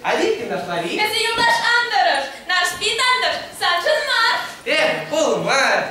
Аликина Слави. Эсӗ юлташ ан тӑрӑш, Нарспи тантӑш, саншӑн мар. Эх, пулман.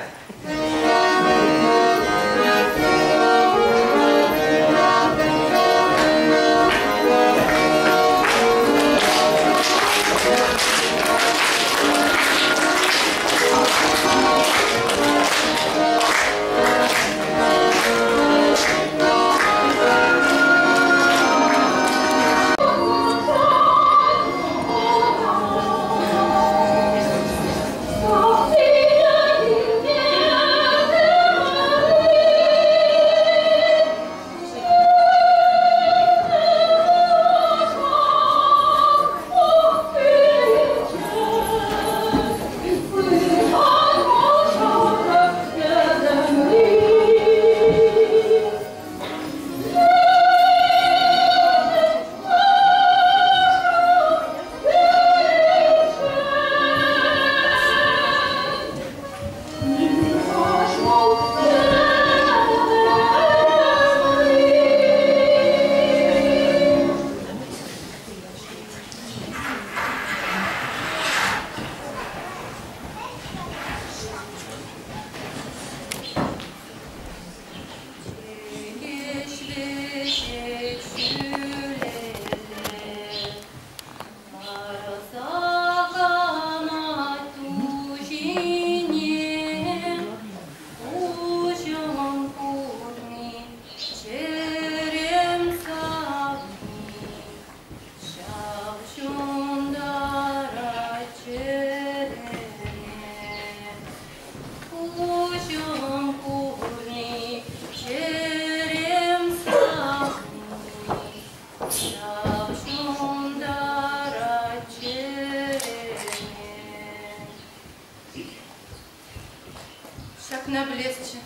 Ҫакна пӗлесчӗ.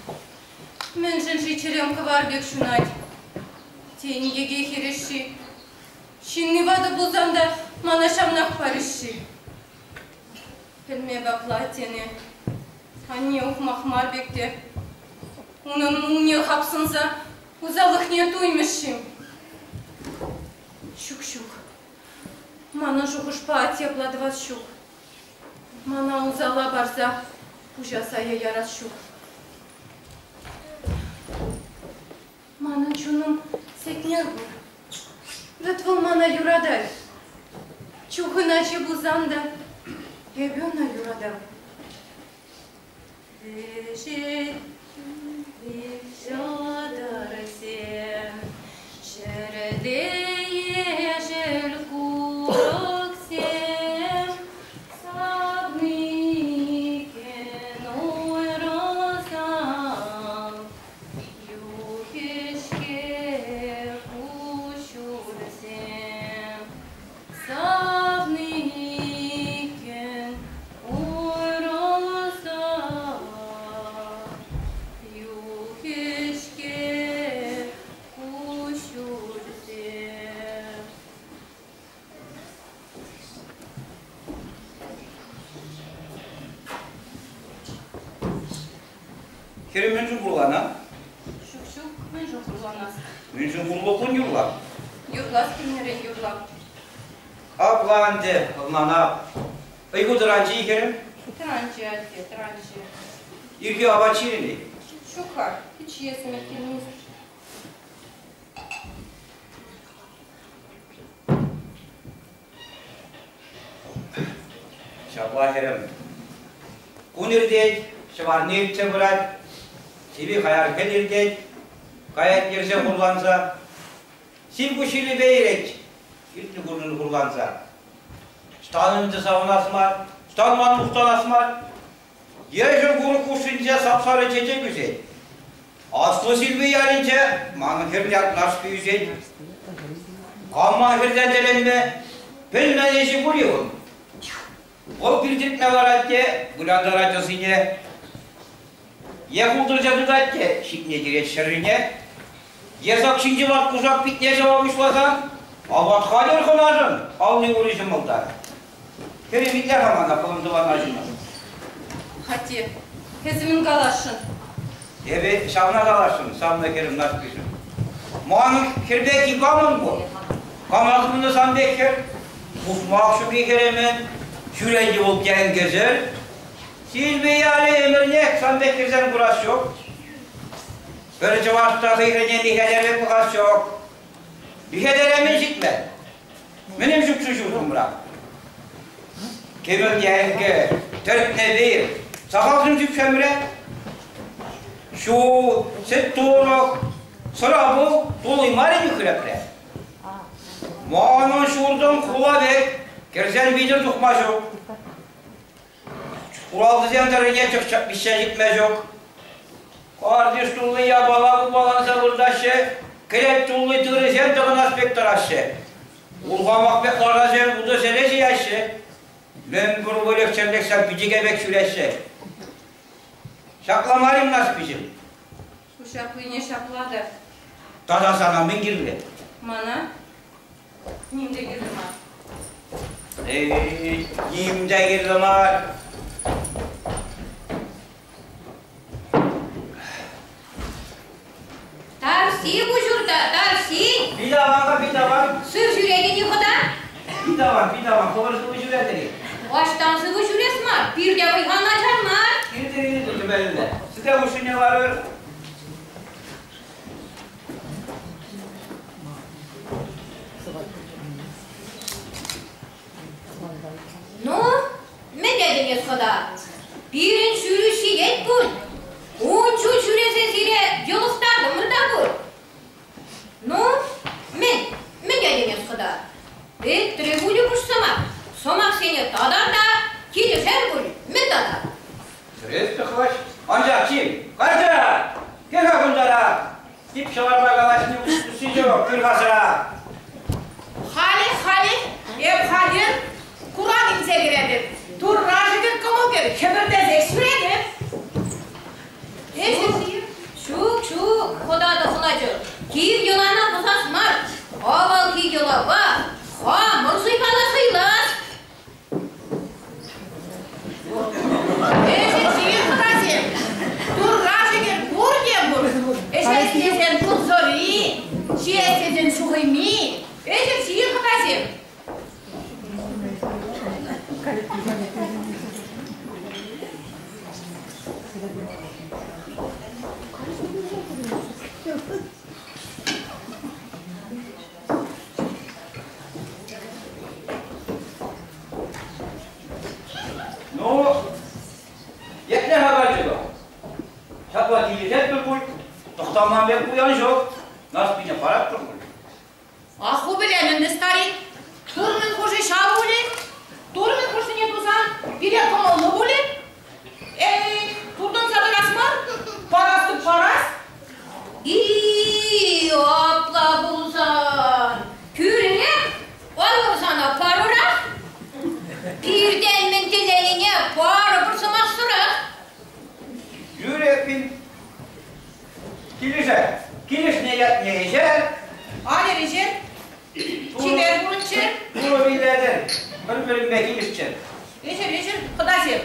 Мӗншӗн-ши чӗрем кӑвар пек ҫунать? Тен, йӗке хирӗҫ-ши? Ҫынни ватӑ пулсан та мана ҫавнах парӗҫ-ши? Пӗлме капла тенӗ. Анне ухмах мар пек те. Унӑн мулне хапсӑнса усаллӑхне туймӗҫ-шим? Ҫук-ҫук. Манӑн шухӑшпа атте апла тӑвас ҫук. Мана усала парса пуҫа сая ярас ҫук. Манӑн чунӑм Сетнер пур. Вӗт вӑл мана юратать. Чухӑн ачи пулсан та эпӗ ӑна юратам. Вӗҫет ҫӑлтӑрсем, ҫӗрте ешӗл курӑксем, савникен уйрӑлсан, юхӗҫ-ҫке куҫҫульсем. Савникен уйрӑлсан, юхӗҫ-ҫке куҫҫульсем. Хӗрӗ мӗншӗн хурлана? Ҫук-ҫук, мӗншӗн хурланас? Мӗншӗн хурлӑхлӑн юрла? Юрлас килнӗрен юрла. Апла ӗнтӗ, ӑнланап. Ыйху тӑранчӗ-и, хӗрӗм? Тӑранчӗ, атте, тӑранчӗ. Ирхи апат ҫирӗн-и? Ҫук-ха, пит ҫиесӗмех килмест. Ҫапла, хӗрӗм. Кун иртет, ҫӑварни иртсе пырать, сивӗ хаяр хӗл иртет, каять йӗрсе хурланса. Сив куҫҫулӗпе йӗрет, иртнӗ куншӑн хурланса. Ӑҫтан ӗнтӗ савӑнас мар, ӑҫтан ман мухтанас мар? Ешӗл курӑк хушшинче сап-сарӑ чечек ӳсет. Аслӑ Силпи ялӗнче манӑн хӗр Нарспи ӳсет. Кам ман хӗртен тӗлӗнмӗ, пӗлмен ӗҫӗ пур-и вӑл? Вӑл пир тӗртме ларать те вылянтарать ӑсине. Е хултӑрча тытать те ҫипне тирет ҫӗррине. Е сак ҫинчи ват кушак питне ҫӑва пуҫласан, апат хатӗр хӑнашӑн, алли-ури ҫӑмӑлта. Хӗрӗм итле-ха мана, хӑвӑн тӑван аҫуна. Атте, эсӗ мӗн каласшӑн? Эпӗ ҫавна каласшӑн, савнӑ хӗрӗм Нарспишӗн. Манӑн хӗрпе кикамӑн пур. Кама хывнӑ сан пек хӗр? Пусмак ҫук-и хӗрӗмӗн, ҫӳрет вӑл тенкӗсӗр. Силпи ялӗ ӗмӗрнех сан пек хӗрсем курас ҫук. Пӗр чӑваш та хӑй хӗрне Михаля пек пӑхас ҫук. Михаляра мӗн ҫитмӗ? Мӗнем ҫук-ши ҫуртӑмра? Кӗмӗл тенкӗ, тӗртнӗ вир, сахалшӑн ҫӳпҫемре? Ҫу, сӗт-турӑх, сӑра пул тулли мар-и нӳхрепре? Манӑн ҫуртӑм хула пек, кӗрсен витӗр тухма ҫук. Хуралтӑсем тӑррине чӑх-чӑх пиҫсе ҫитме ҫук. Картиш тулли япала купаланса выртаҫҫӗ, кӗлет тулли тырӑсем тӑкӑнас пек тӑраҫҫӗ. Урхамах пек лашасем утӑсене ҫияҫҫӗ. Мӗнпур выльӑх-чӗрлӗхсем пичӗке пек ҫӳреҫҫӗ. Ҫапла мар-им Нарспиҫӗм? Ҫаплине ҫапла та. Тата сана мӗн кирлӗ? Мана ним те кирлӗ мар. Эй, ним те кирлӗ мар. Тарси пуҫурта, тарси! Питаван-ха, питаван. Сыв ҫӳретӗн-и хӑта? Питаван, питаван, хӑвӑр сывӑ ҫӳретӗр-и? Аҫтан сывӑ ҫӳрес мар, пирте вӑй-хал начар мар. Иртӗр, иртӗр, тӗпелле. Сӗтел хушшине ларӑр. Ну, мӗн тетӗн эс, хӑта? Пирӗн ҫӳрӳ ҫитет пуль. Ун чуль ҫӳресе сире йӑлӑхтартӑмӑр та пуль. Ну, мӗн, мӗн тетӗн эс, хӑта? Пӗтрӗ пулӗ пуш сӑмах. Сӑмахсене татар та килӗшер пуль, мӗн тата? Сӗрес тӑхлач. Анчах чим, кайса! Кӗр-ха кунтара! Тип ҫӑварпа калаҫни усси ҫук, кӗр-хасра! Халӗ, халӗ, эп хатӗр, куран илсе кӗретӗп. Турра шӗкӗр кӑмӑл кӗр, хӗпӗртесех ҫӳретӗп. Ҫук, ҫук, хӑта тӑхлачӑ, кив йӑлана пӑсас мар. Авалхи йӑлапа хамӑр суйпала суйлас. Эсӗ чир хӑтасем, Турра шӗкӗр пурте пур. Ӗҫес тесен пулсӑр-и, ҫиес тесен шухӑйми. Эсӗ чир хӑтасем. Ну, епле-ха каччӑ? Ҫапла килӗшетпӗр пуль. Тӑхтаман пек пуян ҫук. Нас пине паратпӑр пуль. Аху пӗлен ӗнтӗ, старик. Турмӑн хуши ҫав пулӗ. Турмӑн хушнине тусан пире кӑмӑллӑ пулӗ. Эй, туртӑнса тӑрас мар, парас-тӑк парас. И, апла пулсан, тӳрех аллӑр сана парӑрах. Пиртен мӗн телейне парӑпӑр сӑмахсӑрах. Юрӗ, пин килӗшӗ. Килӗшнӗ ятне ӗҫер. Алӗр ӗҫер. Чипер пурӑнччӑр. Турӑ пиллетӗр. Пӗр-пӗринпе килӗшчӗр. Ӗҫӗр, ӗҫӗр, хӑтасем.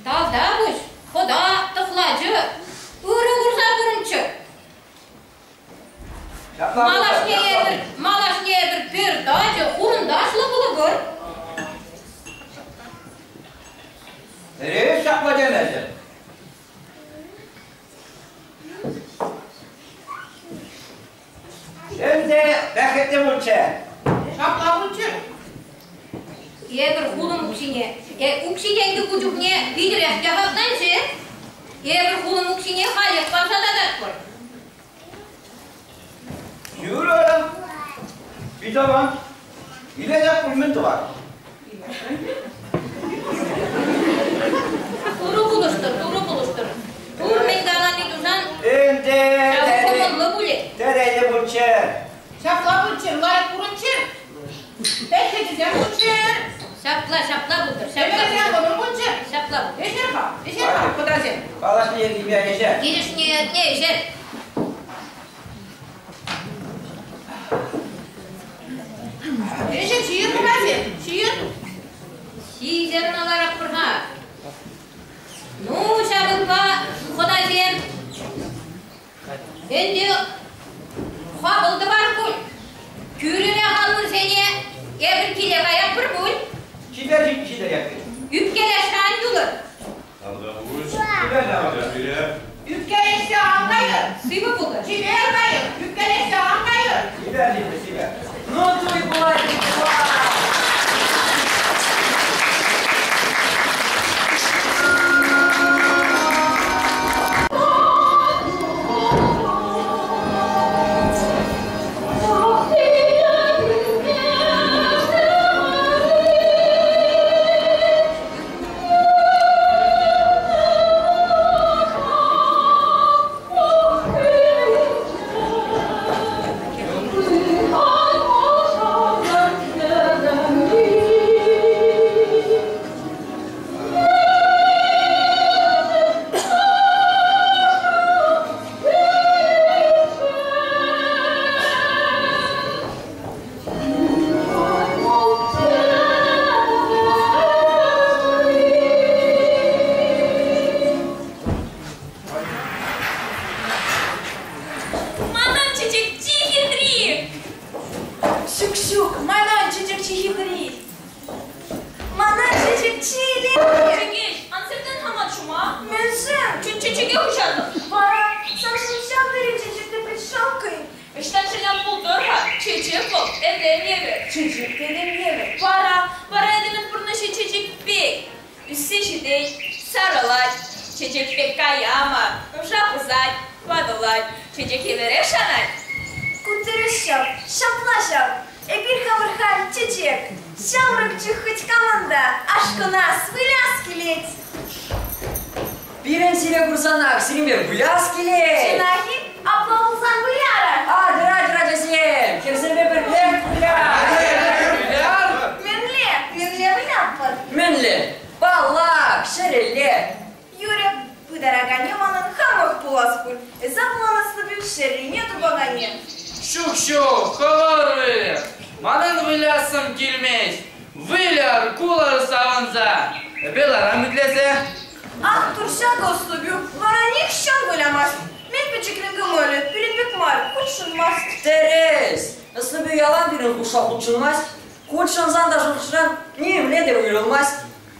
Тавтапуҫ, хӑта, тӑхлачӑ, ырӑ курса пурӑнччӑр. Малашне эпир, малашне эпир пӗр тачӑ хурӑнташлӑ пулӑпӑр. Эрех ҫапла темесӗр. Ӗнтӗ бәхетлӗ пулчӗ. Ҫапла пулчӗ. Эпир хулӑм укҫине, укҫи-тенкӗ ку чухне витӗрех яхӑртанчӗ. Эпир хулӑм укҫине халех парса тататпӑр. Юрӑ, питаван, илетӗп пуль мӗн тӑвать? Турӑ пулӑштӑр, Турӑ пулӑштӑр. Тур мӗн калани тусан, Ӗнтӗ ҫав кӑмӑллӑ пулӗ. Тӗреллӗ пулчӗ. Ҫапла пулччӑр, лайӑх пурӑнччӑр. Пеххетӗсем пулччӑр. Ҫапла, ҫапла пултӑр. Ҫапла Ӗмӗрсем пулччӑр. Ҫапла пултӑр. Ӗҫер-ха, ӗҫер-ха, хӑтасем. Калаҫни йӗркипе ӗҫер. Килӗшнӗ ятне ӗҫер. Ӗҫӗр ҫийӗр, хӑтасем, ҫийӗр. Ҫийсер ӑна ларатпӑр-ха. Ну, ҫакӑ кайса вара. Ӳпкелешсе ан кайӑр. Сывӑ пулӑр. Чипер кайӑр. Ӳпкелешсе ан кайӑр. Чипер, Лида, чипер. Ну, туй пулать, пулать. Манӑн чечек чи хитри! Ҫук, ҫук, манӑн чечек чи хитри. Манӑн чечек чи илемли. Чӗкеҫ, ан сӗртӗн-ха ман ҫума. Мӗншӗн? Чун чечеке хуҫатӑп. Вара саншӑн ҫав тери чечеклӗ пӗтшалкӑ-и? Ӑҫтан ҫӗнӗ пултӑр-ха? Чечек вӑл, этем евӗр. Чечек те этем евӗр. Вара, вара этемӗн пурнӑҫӗ чечек пек. Ӳссе ҫитет, сарӑлать. Чечек пек кая мар, нуша пӑсать, ватӑлать. Чечек евӗрех шанать. Ку тӗрӗс ҫав, ҫапла ҫав. Эпир хамӑр халь чечек. Ҫамрӑк чух хӑть камӑн та ашкӑнас, выляс килет. Пирӗн сире курсанах сирӗнпе выляс килет. Чӑнах-и? Апла пулсан выляра. Атьӑр, атьӑр, ачасем, хӗрсемпе пӗрле выляр. Выляр! Мӗнле? Мӗнле вылятпӑр? Мӗнле? Паллах, ҫӗрелле. Юрӗ, пытараканӗ манӑн хамах пулас пуль. Эсӗ пуланаслӑ ҫӗррине тупаканӗ. Ҫук, ҫук, хӑвӑр выльӑр. Манӑн выляссӑм килмест. Выльӑр, кулӑр савӑнса. Эпӗ ларам итлесе. Ах, турҫа ӑслӑ вара нихҫан вылямасть. Мӗн пӗчӗкрен кӑмӑлӗ, пирӗн пек мар, хутшӑнмасть. Тӗрӗс. Ӑслӑ ялан пирӗн хушша хутшӑнмасть. Хутшӑнсан та шухӑшран нимле те уйрӑлмасть.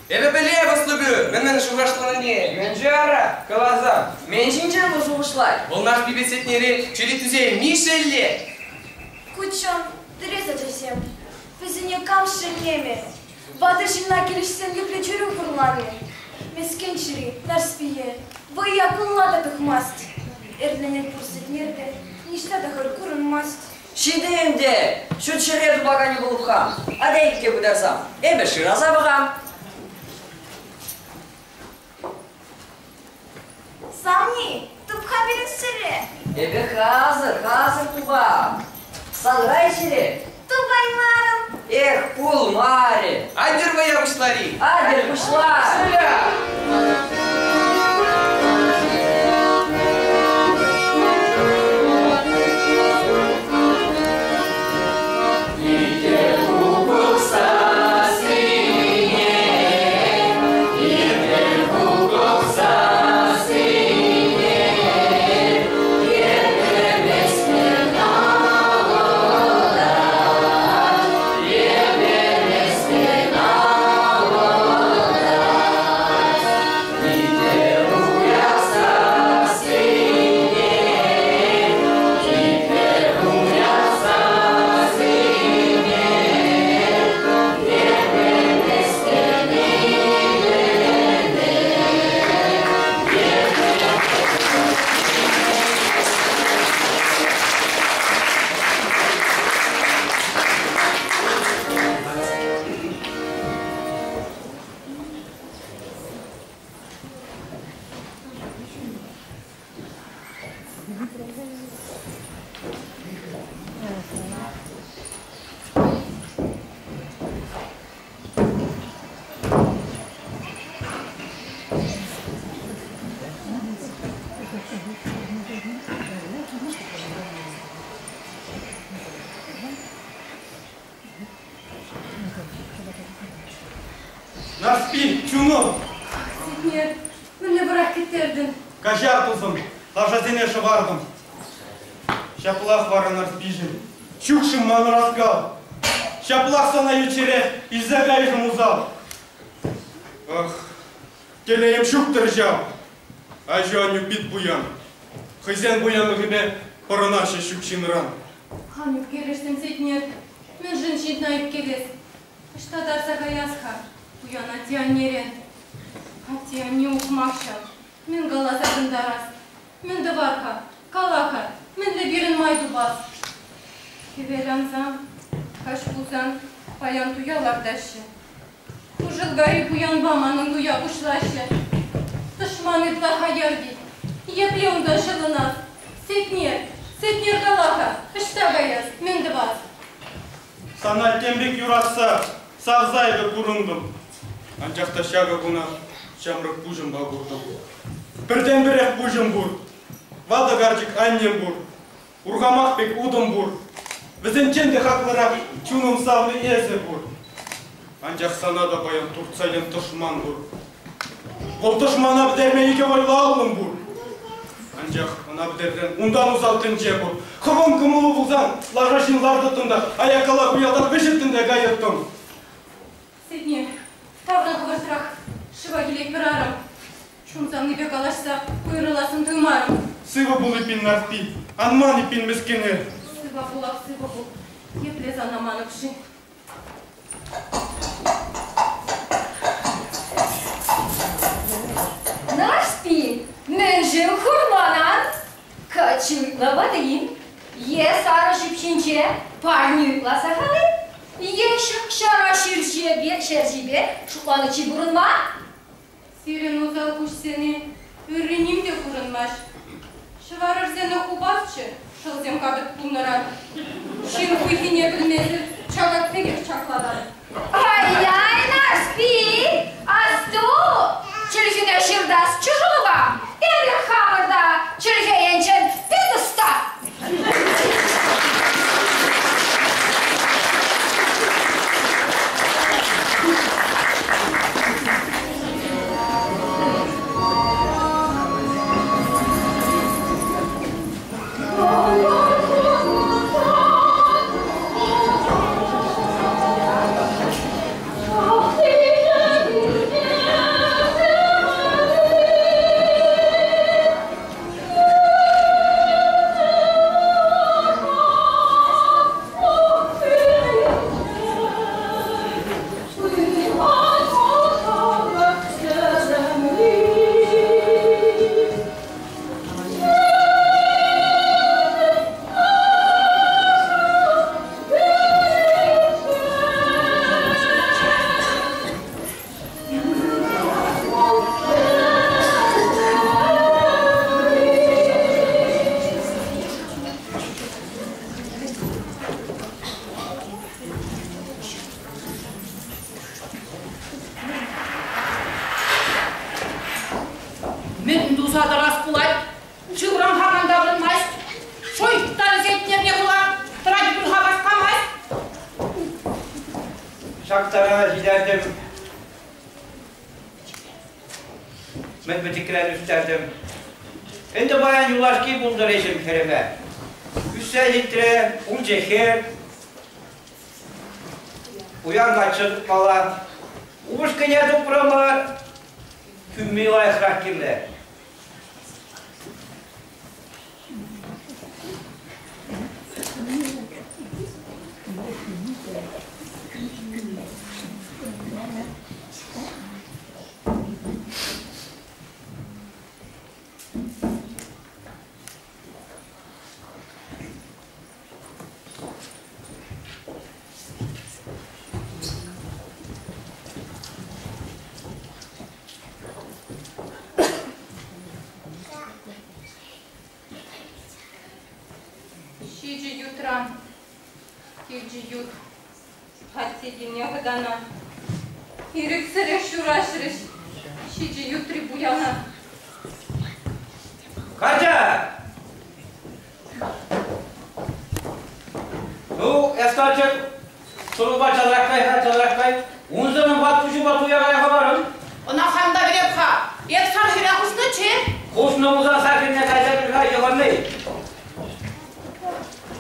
Эпӗ пӗлеп ӑслӑ мӗн-мӗн шухӑшланине. Мӗншӗн ара, каласам. Мӗн ҫинчен вӑл шухӑшлать? Вӑл наш бибисетнере чӗри тӳсейми шеллет. Куччӑн, тӗрӗс ачасем, вӗсене кам шеллемӗ? Ватӑ ҫынна килӗшсен епле чӗрӳ хурланӗ? Мӗскен чӗри, Нарспие, вӑййа кулла та тухмасть. Эрнене пур сӗтнер те ниҫта та хӑр курӑнмасть. Ҫитӗ ӗнтӗ, ҫут ҫӗре тупаканӗ пулӑп-ха. Атя икке пытарсам, эпӗ шыраса пӑхам. Савни, туп-ха пирӗн ҫӗре. Эпӗ хасӑр, хасӑр тупам. Санрай ҫӗре. Тупаймарӑм. Эх, пулмарӗ. Атьӑр вӑййа пуҫлар-и? Атьӑр пуҫлар. Выля! Нарспи, чунӑм! Сетнер, мӗнле вӑрах кӗттертӗн? Каҫар, тусӑм, лашасене шӑвартӑм. Ҫаплах вара, Нарспиҫӗм, ҫук-шим ман ӑраскал? Ҫаплах сана ют ҫӗре илсе кайрӑм усал. Ах, телейӗм ҫук-тӑр ҫав. Аҫу-аннӳ пит пуян. Хӑйсен пуянлӑхӗпе пӑрӑнаҫҫӗ ҫук ҫынран. Ан ӳпкелешсем, Сетнер. Мӗншӗн ҫынна ӳпкелес? Ӑҫта тарса каяс-ха пуян атте-аннерен? Атте-анне ухмах ҫав. Мӗн каласа кӑнтарас? Мӗн тӑвар-ха? Кала-ха, мӗнле пирӗн май тупас? Хӗвел ансан, каҫ пулсан паян туя лартаҫҫӗ. Хушӑлкари пуянпа манӑн туя пуҫлаҫҫӗ. Тӑшман ытла хаяр тет. Епле унтан ҫӑлӑнас? Сетнер, Сетнер кала-ха, ӑҫта каяс, мӗн тӑвас? Сана тем пек юратса, савса эпӗ пурӑнтӑм. Анчах та ҫакӑ куна ҫамрӑк пуҫӑмпа куртӑм. Пӗртен-пӗрех пуҫӑм пур. Ватӑ карчӑк аннем пур. Урхамах пек утӑм пур. Вӗсенчен те хаклӑрах чунӑм савнӑ эсӗ пур. Анчах сана та паян туртса илен тӑшман пур. Вӑл тӑшмана пӗтерме икӗ вӑйлӑ аллӑм пур. Анчах ӑна пӗтерсен унтан усал тӗнче пур. Хӑвӑн кӑмӑлу пулсан лаша ҫын лартӑттӑм та аяккалла куялтан вӗҫӗттӗм те кайӑттӑм. Сетнер, тавран хӑвӑртрах шыва килет пӗр арӑм. Чун савнипе калаҫса уйрӑлассӑн туймарӑм. Сывӑ пул эппин, Нарспи, ан ман эппин мӗскӗне. Сывӑ пулах, сывӑ пул. Епле сана манӑп-ши? Нарспи, мӗншӗн хурланан? Каччӑ ытла ватӑ-им? Е сарӑ ҫӳпҫинче парне ытла сахал-и? Е ҫак ҫара ҫерҫипе шутланӑччӗ пурӑнма? Сирӗн усал куҫсене ырри ним те курӑнмасть. Ҫӑварӑрсене хупасчӗ, шӑлсем катӑк пулнӑран. Ҫын хуйхине пӗлмесӗр чакак пекех чаклатать. Ай-яй, Нарспи, асту, чӗлхӳне ҫыртас чӑшӑлупа эпир хамӑр та чӗлхе енчен пит ӑста. Мӗн туса тӑрас пулать? Шывран хакан таврӑнмасть. Шуйттан сетнерне пула тӑрать пуль-ха васкамасть. Ҫак тарана ҫитертӗм. Мӗн пӗчӗкрен ӳстертӗм. Ӗнтӗ паян юлашки пултӑр ӗҫӗм хӗрӗме. Ӳссе ҫитрӗ, пулчӗ хӗр. Пуян каччӑ тупмалла. Упӑшкине тупрӑмӑр. Кӳмми лайӑхрах кирлӗ. Ҫичӗ ютран килчӗ ют атте килне хӑтана. Ирӗксӗрех ҫураҫрӗҫ ҫичӗ ютри пуяна. Катя! Ну, эс, карчӑк, сурупа часрах кай-ха, часрах кай. Унсӑрӑн ват пуҫупа туя кая хӑварӑн. Ӑна хам та пӗлеп-ха. Эп сан хӗре хушнӑччӗ. Хушнӑ пулсан сакӑнне кайса кӗр-ха, йӑхӑрни.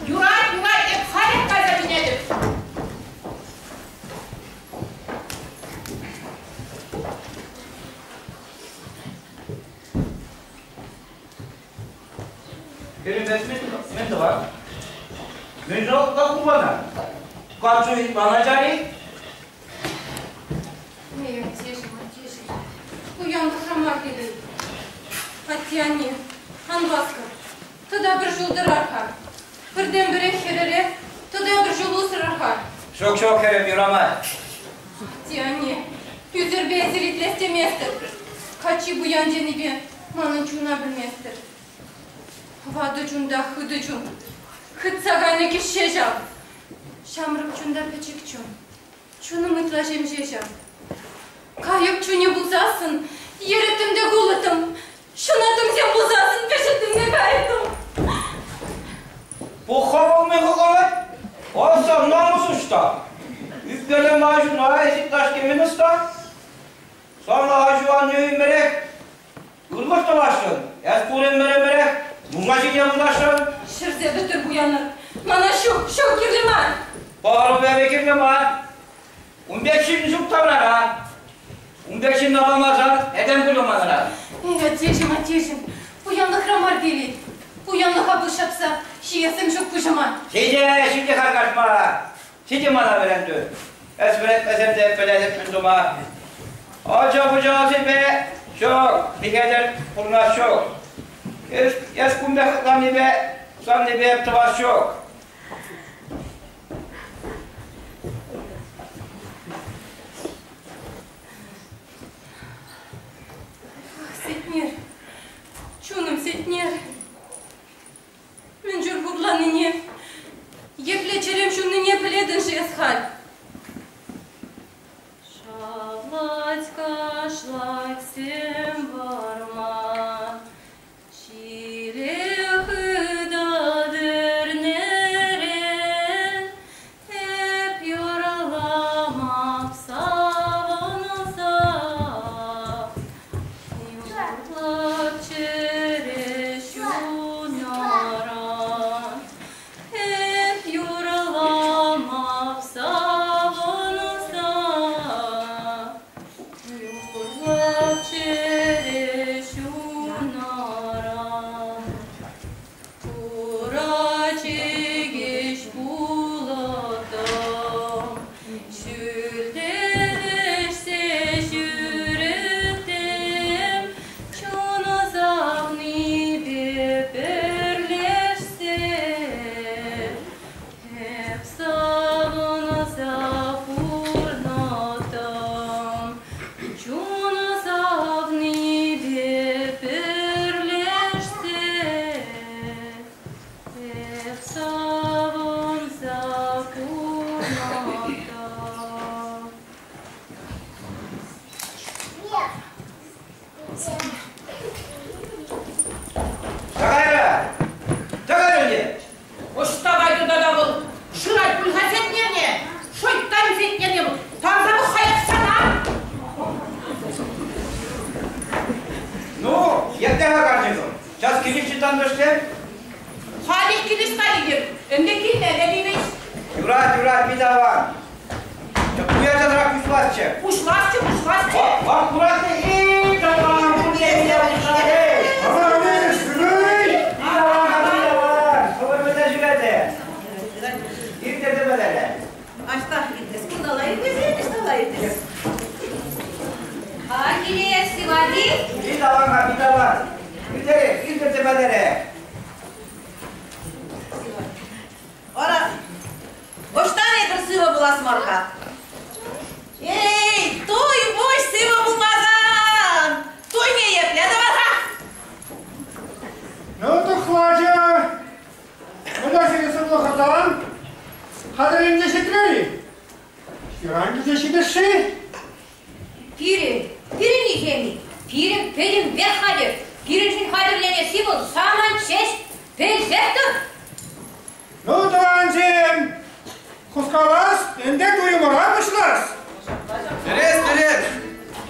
Юрать, юрать, эп халех кайса чӗнетӗп. Мӗншӗн ытла курмана? Каччӑ ыйтман ача-и? Эй, аттеҫӗм, аттеҫӗм, пуян тӑхрама килет. Атте-анне, ан васкӑр. Тата пӗр ҫул тӑрар-ха. Пӗртен-пӗрех хӗрӗре тата пӗр ҫул усрӑр-ха. Ҫук, ҫук, хӗрӗм, юрамасть. Атте-анне, ӳсӗрпе эсир итлес теместӗр. Каччи пуян тенипе манӑн чуна пӗлместӗр. Ватӑ чунта хытӑ чун. Хытса кайнӑ кӗҫҫе ҫав. Ҫамрӑк чунта пӗчӗк чун. Чунӑм ытла ҫемҫе ҫав. Кайӑк чунӗ пулсассӑн йӗрӗттӗм те кулӑттӑм. Ҫунаттӑмсем пулсассӑн вӗҫӗттӗм те кайӑттӑм. Пухха пулни хӑкӑлать, ӑса намӑс ӑҫта? Ӳпкеле аҫуна эситлашкемен ӑста? Сана аҫу-аннӳ ӗмӗрех ырлӑх тӑвасшӑн, эс пур ӗмӗр-ӗмӗрех нуша ҫине выртасшӑн. Ҫӗрсе пӗтӗр пуянӑр. Мана ҫук, ҫук кирлӗ мар. Пӑру кирлӗ мар. Ун пек ҫын ҫук таврара. Ун пек ҫынна памасан этем пулӗ манра. Эй, аттеҫӗм, аттеҫӗм, пуянлӑхра мар телей. Пуянлӑха пуҫ ҫапса ҫиессӗм ҫук пуҫӑма. Ҫитӗ, ҫитӗ харкашма. Ҫитӗ мана вӗрентӳ. Эс вӗрентмесен те пӗлетӗп мӗн тума. Ача-пӑчасемпе ҫук, михетӗр пурӑнас ҫук. Эс, эс кун пек хӑтланнипе, саннипе тӑвас ҫук. Ах, Сетнер, чунӑм Сетнер, мӗн чур хурланине, епле чӗрем ҫуннине пӗлетӗн-ши эс халь? Шавлать, кашлать сӗм вӑрман, Ҫиле хытӑ эрнерен эп юрламап савӑнса. Юрлап чӗре ҫунаран, эп юрламап савӑнса. Юрлап чӗре ҫунаран, Хура чӗкеҫ пулӑттӑм, Ҫӳлте вӗҫсе ҫӳреттӗм, Чун савнипе пӗрлешсе. Эп савӑнса пурӑнаттӑм, Чун савнипе пӗрлешсе. Эп савӑнса пурӑнаттӑм. Тӑкайра! Тӑкай ӗнтӗ! Ӑҫта кайнӑ тата вӑл? Шырать пуль-ха Сетнерне! Шӑйттан Сетнерне вӑл! Тарса пӑхса сана! Ну, епле-ха карчӑкӑм? Час килӗшчӗ тантӑшсем? Халех килӗш старикӗм. Ӗнтӗ килнӗ, Леонидович. Юрать, юрать, пит аван. Туя часрах пуҫласчӗ. Пуҫласчӗ, пуҫласчӗ. Вам курасчӗ, эй, таван, пурне те пуҫласчӗ. Хӑвӑр мӗнле ҫӳрете? Ирттерсе пӗтере. Аҫта иртес? Кунталла иртес, ӑҫталла иртес? А киле сывать-и? Пит аван-ха, пит аван. Ирттере, ирттерсе пӗтере. Вара ӑҫтан эпир сывӑ пулас мар-ха? Эй, туй пуҫ сывӑ пулмасан, туйне епле тӑвар-ха? Ну, тӑхлачӑ, мӗнле сире сывлӑхӑртан? Хатӗрленсе ҫитрӗр-и? Ҫыран килсе ҫитӗш-ши? Пирӗн, пирӗн ихеми, пирӗн пӗтӗмпех хатӗр. Пирӗншӗн хатӗрленесси вӑл самант ҫеҫ. Пӗлсех тӑр. Ну, тӑвансем, хускалас, ӗнтӗ туйӑмӑра пуҫлас. Тӗрес, тӗрес.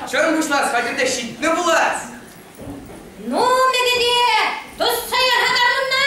Чӑн пуҫлас, хатӗрте ҫитнӗ пулас. Ну, мӗкӗте, тӑсса яр-ха кармунна.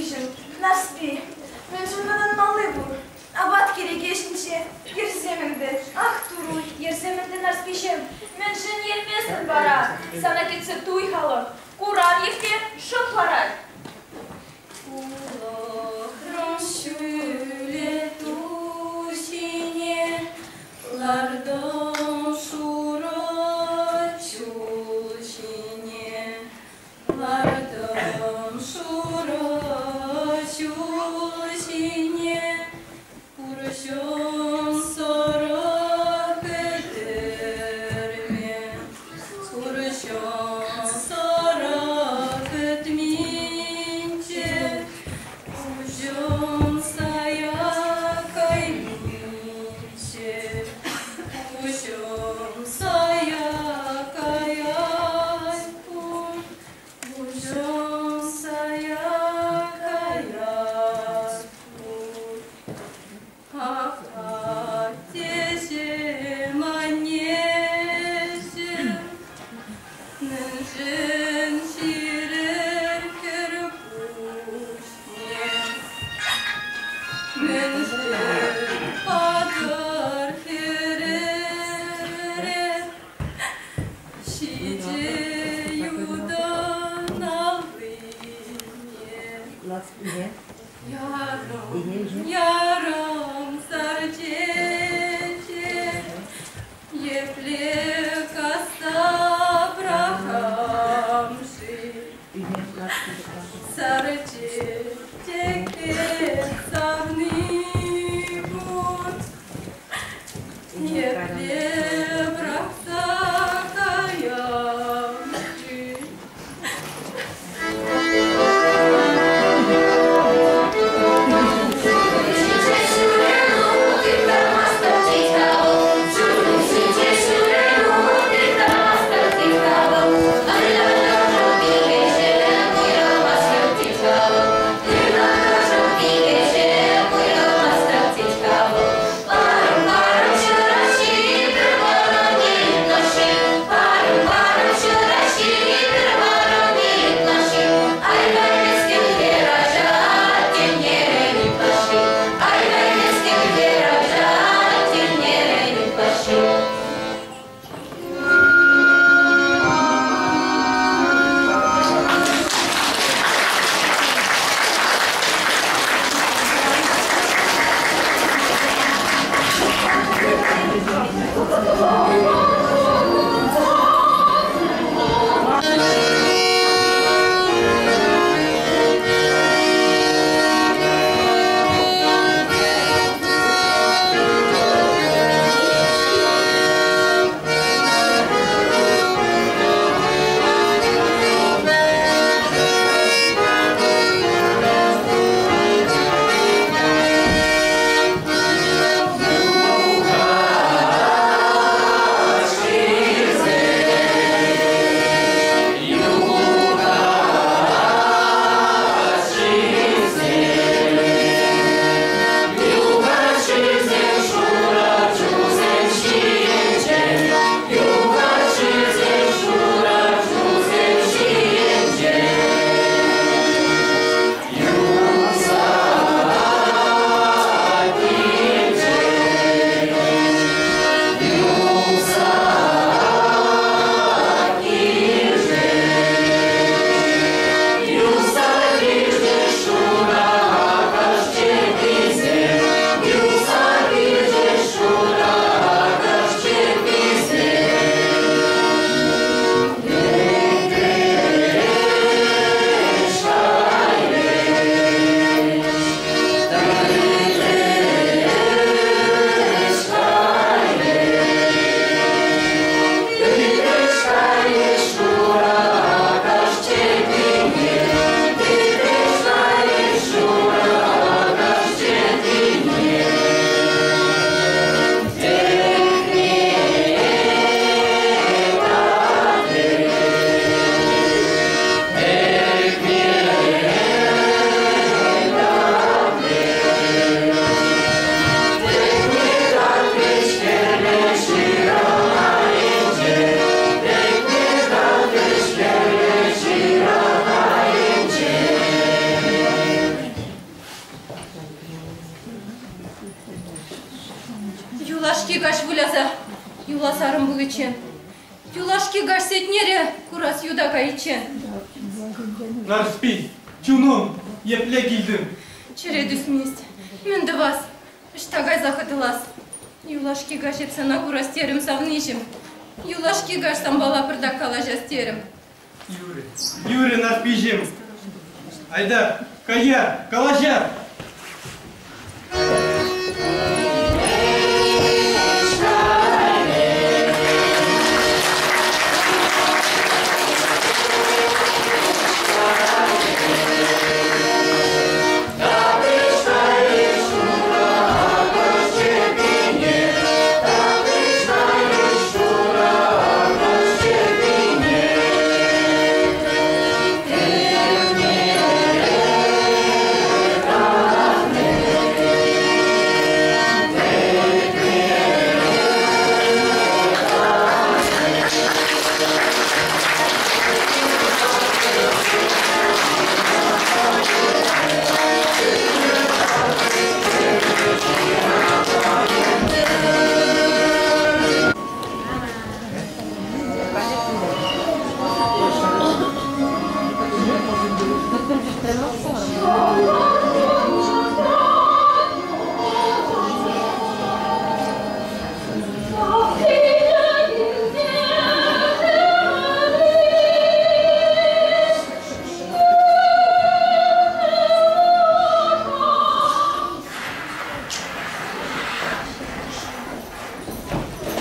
Нарспиҫӗм, Нарспи, мӗншӗн вӑтанмалли пур? Апат кӗреке ҫинче йӗрсем ӗнтӗ. Ах, туруй, йӗрсем ӗнтӗ, Нарспиҫӗм. Мӗншӗн йӗрместӗн вара? Сана кӗтсе туй халӑх. Куран епле шӑп ларать. Улӑхрӑм ҫӳле ту ҫине, лартӑм шурӑ чул ҫине. Лартӑм шурӑ чул ҫине, пурҫӑн сӑрӑ кӗтӗрме, пурҫӑн сӑрӑ кӗтминче, пуҫӑм сая кайминче, пуҫӑм сая каять пуль, пуҫӑм сая каять пуль. Ах, аттеҫӗм, аннеҫӗм, мӗншӗн ҫирӗр хӗр пуҫне? Мӗншӗн патӑр хӗрӗре? Ҫичӗ ютӑн аллине. Ярӑм, ярӑм сар чечек, епле касса пӑрахам-ши? Сар чечекпе савни пур, епле пӑрахса каям-ши? Юлашки каҫ выляса юлас арӑм пуличчен. Юлашки каҫ Сетнере курас юта кайиччен. Нарспи, чунӑм, епле килтӗн? Чӗре тӳсмест. Мӗн тӑвас? Ӑҫта кайса хӑтӑлас? Юлашки каҫ эп сана курас терӗм, савниҫӗм. Юлашки каҫ санпала пӑртак калаҫас терӗм. Юрӗ, юрӗ, Нарпиҫӗм. Айта, каяр, калаҫар.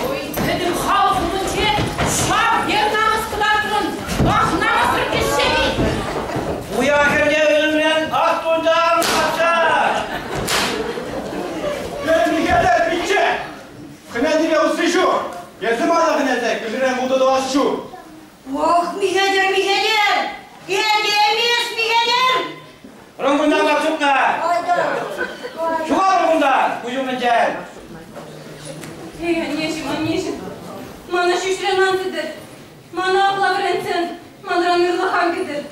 Ой, пӗтӗм халӑх умӗнче ҫав ер намӑс кӑтартрӑн, ах, намӑссӑр кӗҫҫени! Уя хӗрне ӳлӗмрен ах тунтан патша! Михаил пичче! Хӑнянипе усси ҫук. Эсӗ мана хӑнянсе кӗшӗрен вутӑ тӑвас ҫук. Ох, Михетер, Михетер! Этемес, Михетер! Рӑн кунтан капчукна! Ҫухалӑр кунтан, куҫ умӗнчен! Эй, аннеҫӗм, аннеҫӗм, мана ҫӳҫрен ан тытӑр. Мана апла вӗрентсен, манран ырлӑх ан кӗтӗр.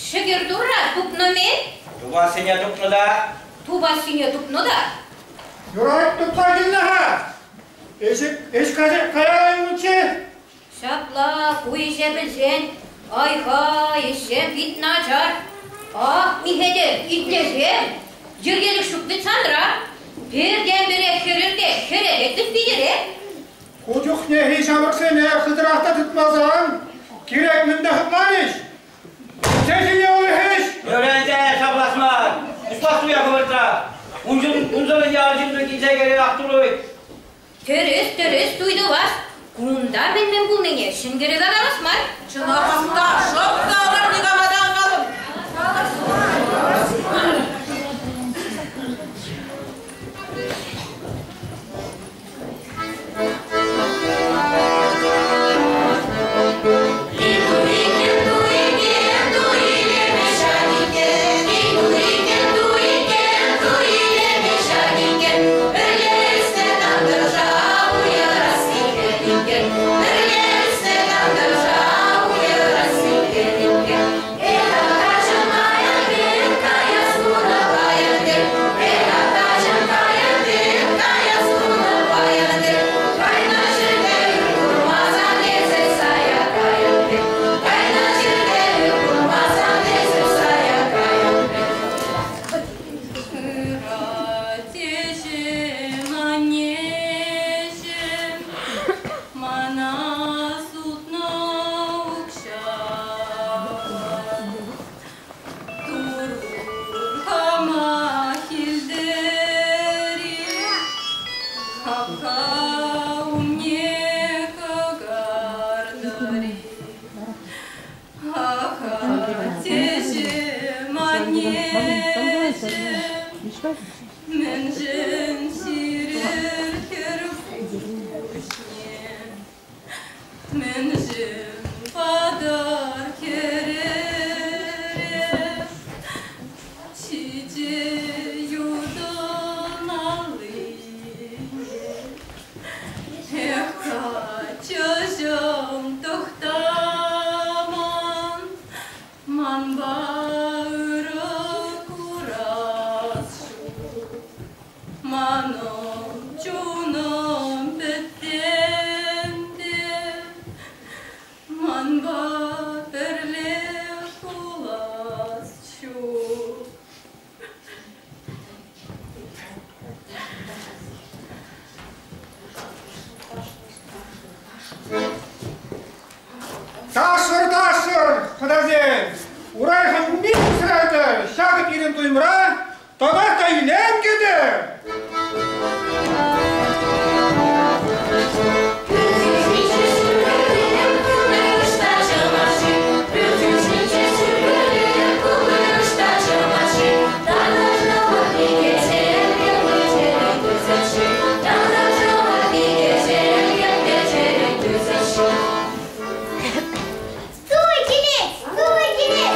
Шӗкӗр Турра тупнӑ-ми? Тупассине тупнӑ та. Тупассине тупнӑ та. Юрать тупса килнӗ-ха. Ӗҫ кая юлчӗ. Ҫапла, ку ӗҫе пӗлсен, ай-хай, ӗҫсем пит начар. Ах, Михетер, итлесем, йӗркелӗх ҫук вӗт санра. Пӗртен-пӗрех хӗрӗр те хӗрелет вӗт питӗре. Ку чухнехи ҫамрӑксене хытӑрах та тытмасан, кирек мӗн те хӑтланӗҫ. Сехине улӑхӗҫ! Вӗренсе ҫаплас мар. Пуҫлас туя хӑвӑртрах. Унсӑрӑн ял ҫынни килсе кӗрет Ахтуруй. Тӗрӗс, тӗрӗс туй тӑвас. Кунта мӗн-мӗн пулнине ҫӗнтерӗве калас мар. Чӑнахах та, шӑп та ӑна никама та ан калӑн. Аттеҫӗм, аннеҫӗм, мана сутнӑ укҫа. Турхама илтер-и, хапха умне кӑкартӑр-и. Ах, аттеҫӗм, аннеҫӗм, мӗншӗн сирӗр хӗр пуҫне? Мӗншӗн патӑр хӗрӗре? Ҫичӗ ютӑн аллине. Эх, каччӑҫӑм, тӑхтаман, манпа. Ташлӑр, ташлӑр, хӑнасем! Урай хӑмми пусратӑр, ҫакӑ пирӗн туйӑмра татах та илем кӗтӗр! Туй килет! Туй килет!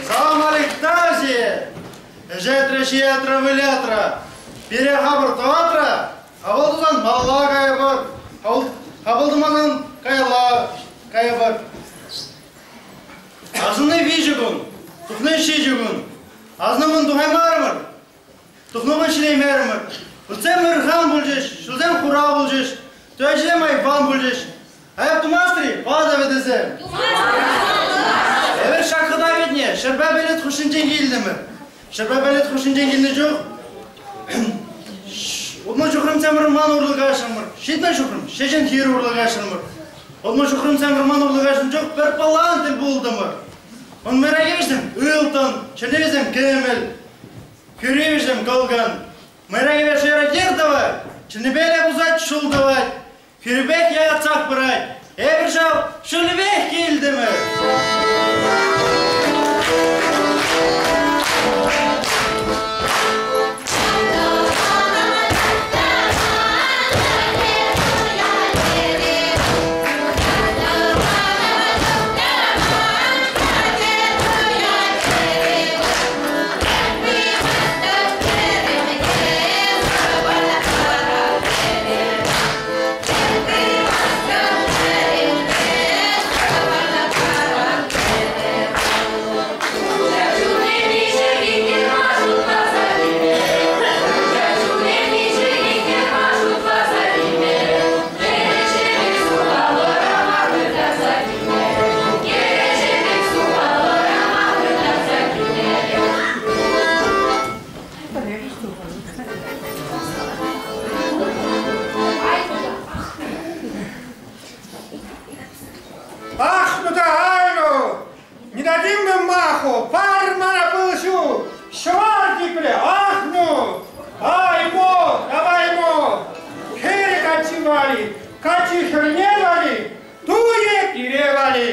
Салам алейк, Ӗҫетрӗ, ҫиетрӗ, вылятрӗ. Пире хапӑр тӑватрӗ, хапӑл тусан малалла кайӑпӑр, хапӑл тумасан каялла кайӑпӑр. Асӑнни виҫӗ кун, тухни ҫичӗ кун. Асӑннӑ кун тухаймарӑмӑр, тухнӑ кун ҫитеймерӗмӗр. Пӳртсем ырхан пулчӗҫ, ҫулсем хура пулчӗҫ, тӳречесем айван пулчӗҫ. Айӑп тумастӑр-и, ватӑ вӗтӗсем? Эпир ҫак хӑта витне ҫӗрпе пӗлӗт хушшинчен килтӗмӗр. Ҫӗрпе пӗлӗт хушшинчен килнӗ чух утмӑл ҫухрӑмсем вӑрман урлӑ каҫрӑмӑр, ҫитмӗл ҫухрӑм ҫеҫен хир урлӑ каҫрӑмӑр. Утмӑл ҫухрӑмсем вӑрман урлӑ каҫнӑ чух пӗр пӑлан тӗл пултӑмӑр. Ун мӑйракисем ылтӑн, чӗлхисем кӗмӗл, хӳрисем кӑлкан. Мӑйракипе шыра йӗр тӑвать, чӗннипе пусать, ҫул тӑвать. Хӳрипех якатсах пырать. Эпир ҫав ҫулӗпех килтӗмӗр. Ах, ну да, ай, ну! Не дадим мы маху, пар мана пыл ҫу, ҫӑвар типрӗ, ах, ну! Ай, мо, давай, мо! Хӗрӗ каччи вали, каччи хӗрне вали, туйӗ пире вали.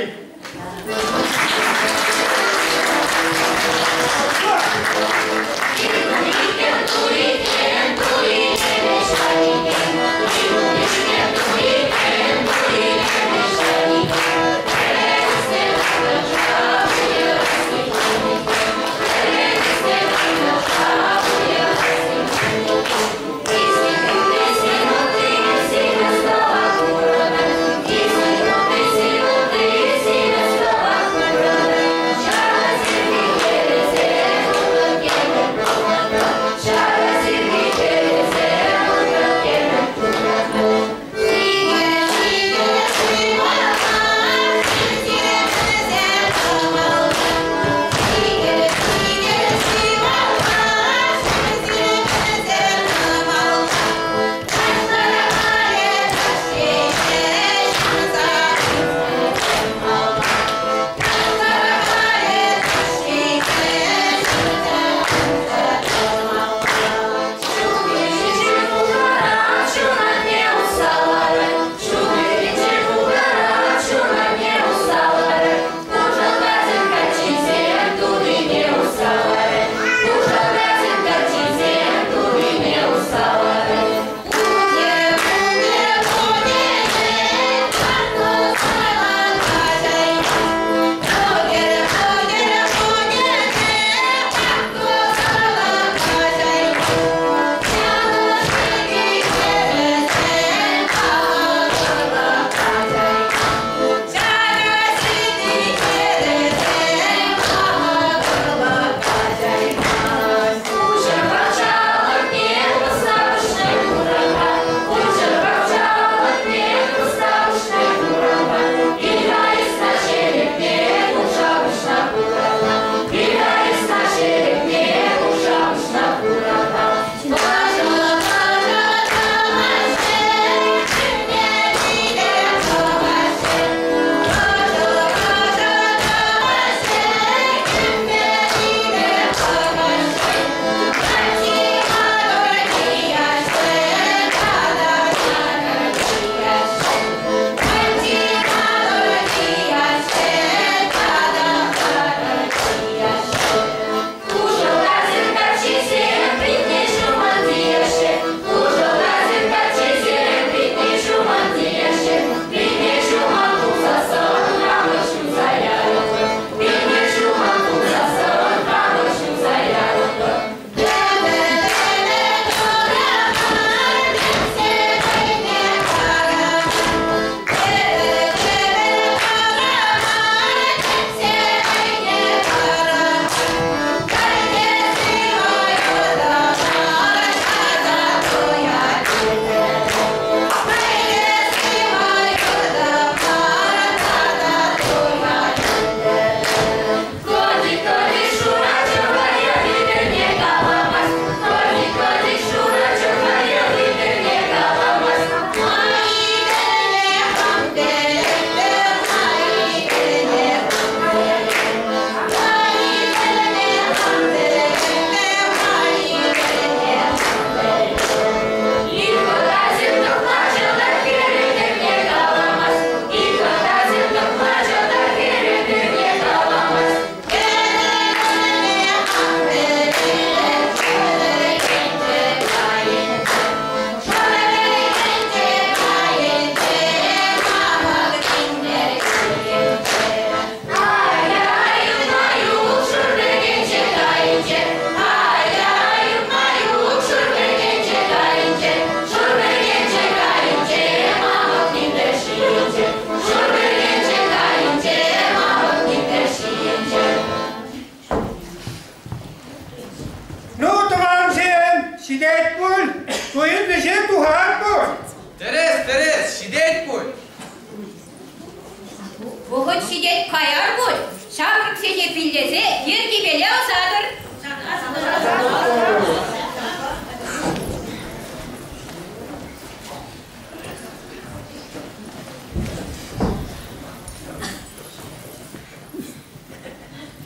ҫитет, каяр пуль. Ҫамрӑксене пиллесе йӗркипеле ӑсатӑр.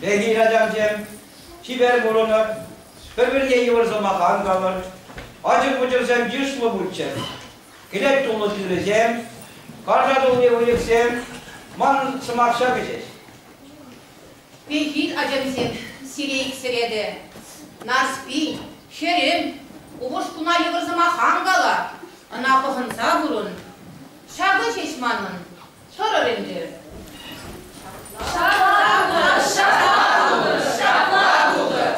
Пехил ачамсем, чипер пурӑнӑр, пӗр-пӗрне йывӑр сӑмах ан калӑр. Ачӑр-пӑчӑрсем йышлӑ пулччӑр. Кӗлет тулнӑ тырӑсем, карта тулли выльӑхсем, ман сӑмах ҫакӑ ҫеҫ. Пехил ачамсем, сире иксӗре те. Нарспи, хӗрӗм, упӑшкуна йывӑр сӑмах ан кала, ӑна пӑхӑнса пурӑн. Ҫакӑ ҫеҫ манӑн. Тӑрӑр ӗнтӗ. Ҫапла пултӑр, ҫапла пултӑр, ҫапла пултӑр.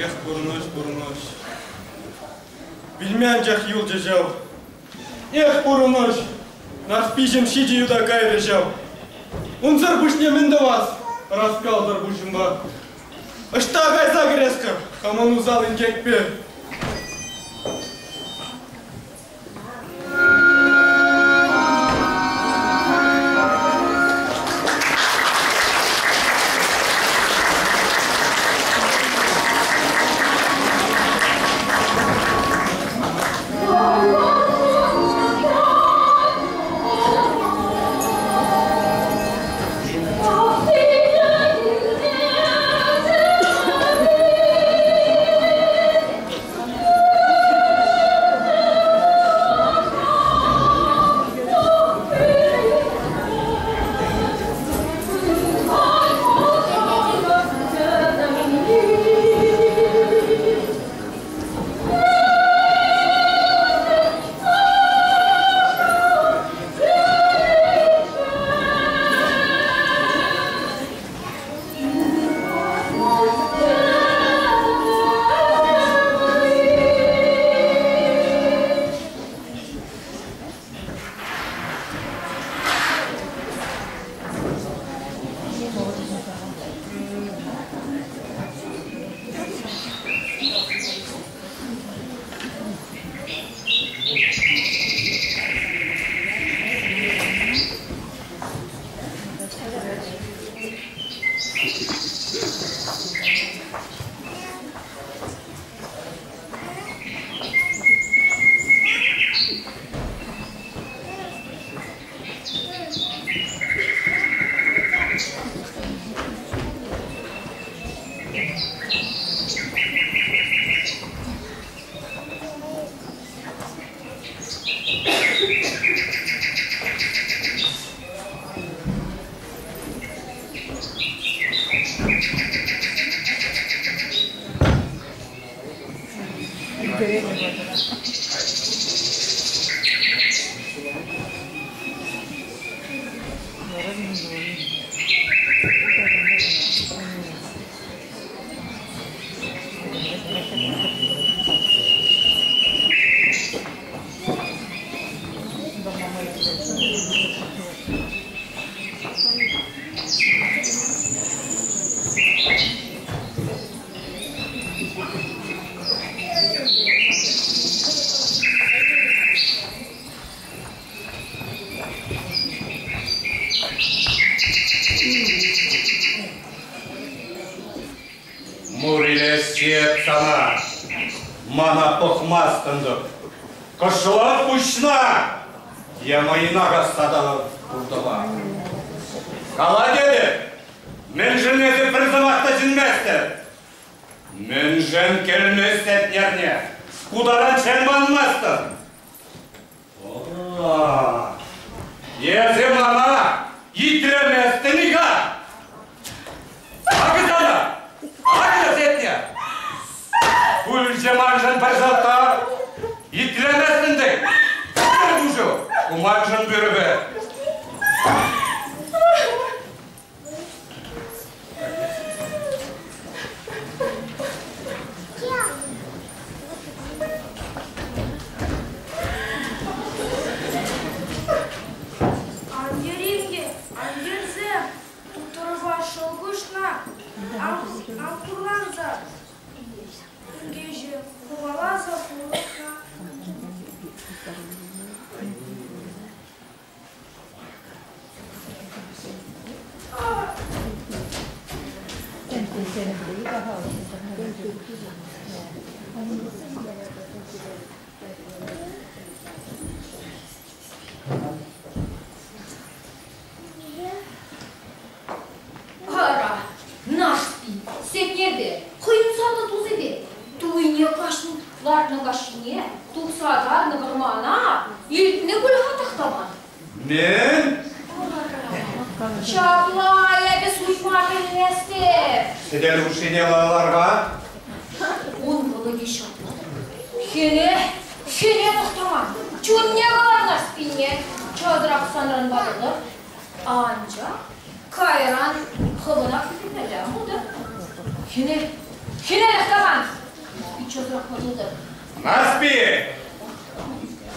Эх, пурнӑҫ, пурнӑҫ. Вилме анчах юлчӗ ҫав. Эх, пурнӑҫ! Нарспиҫӗм ҫичӗ юта кайрӗ ҫав. Унсӑр пуҫне мӗн тӑвас? Ӑраскалсӑр пуҫӑмпа. Ӑҫта кайса кӗрес-ха хамӑн усал инкекпе? Мур илес сана, мана пӑхмастӑн-тӑк. Кӑшла пуҫна! Е мӑйна касса пуртӑпа. Кала тетӗп, мӗншӗн эсӗ пӗр сӑмах та чӗнместӗн? Мӗншӗн кӗлмест Этнерне? Ку таранччен манмастӑн. Эсӗ мана итлеместӗн-и-ха? Акӑ сана! Акӑ Сетнер! Пулчӗ маншӑн пӗр сӑлтав. Итлеместӗн те. Пуҫу, ку маншӑн пӳрӗпе. Ан йӗринке, ан йӗрсем, тухтӑрпа шӑл куҫна, ан хурланса, инкеҫе хӑваласа пулӑшнӑ. Ара, Нарспи, Сетнерпе, хӑйӗн савнӑ тусӗпе туйне кашни лартнӑ каҫхине тухса тарнӑ вӑрмана илтнӗ пуль-ха тӑхтаман. Мӗн? Ҫапла эпӗ суйма пӗлместӗп. Сӗтел хушшине лар-ха. Ун кӑлӑкӗ ҫапла та. Хӗне, хӗне тӑхтаман. Чунне кӑлар Нарспине. Часрах санран ватӑлӑр. Анчах кайран хӑвӑнах ӳкӗнмелле пултӑр. Хӗне, хӗне тӑхтаман. Часрах ватӑлтӑр. Нарспи!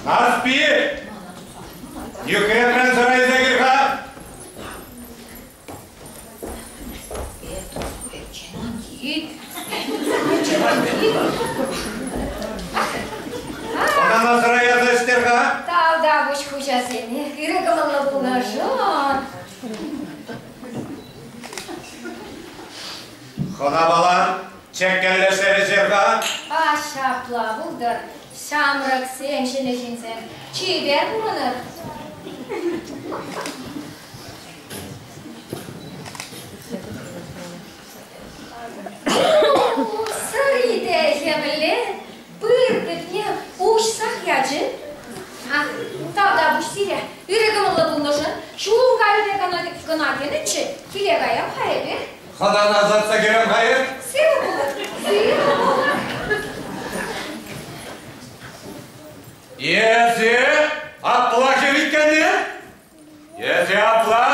Нарспи! Нӳхрепрен сӑра илсе кил-ха! Хӑнана сӑра ярса ӗҫтер-ха! Тавтапуҫ хуҫасене, ырӑ кӑмӑллӑ пулнӑшӑн. Хӑнапала чеккеллешсе ӗҫер-ха! А ҫапла пултӑр. Ҫамрӑксем, ҫӗнӗ ҫынсем, чипер пурӑнӑр. Сӑри те темле пыр тӗпне уҫсах ячӗ. Ах, тавтапуҫ сире, ырӑ кӑмӑллӑ пулнӑшӑн ҫулӑм кайӑкӗ кӑна тенӗччӗ, киле каям-ха эпӗ. Хӑнана ӑсатса кӗрем-ха эп. Сывӑ пулӑр, сывӑ пулӑр. Эсӗ апла хӗр иккенне? Эсӗ апла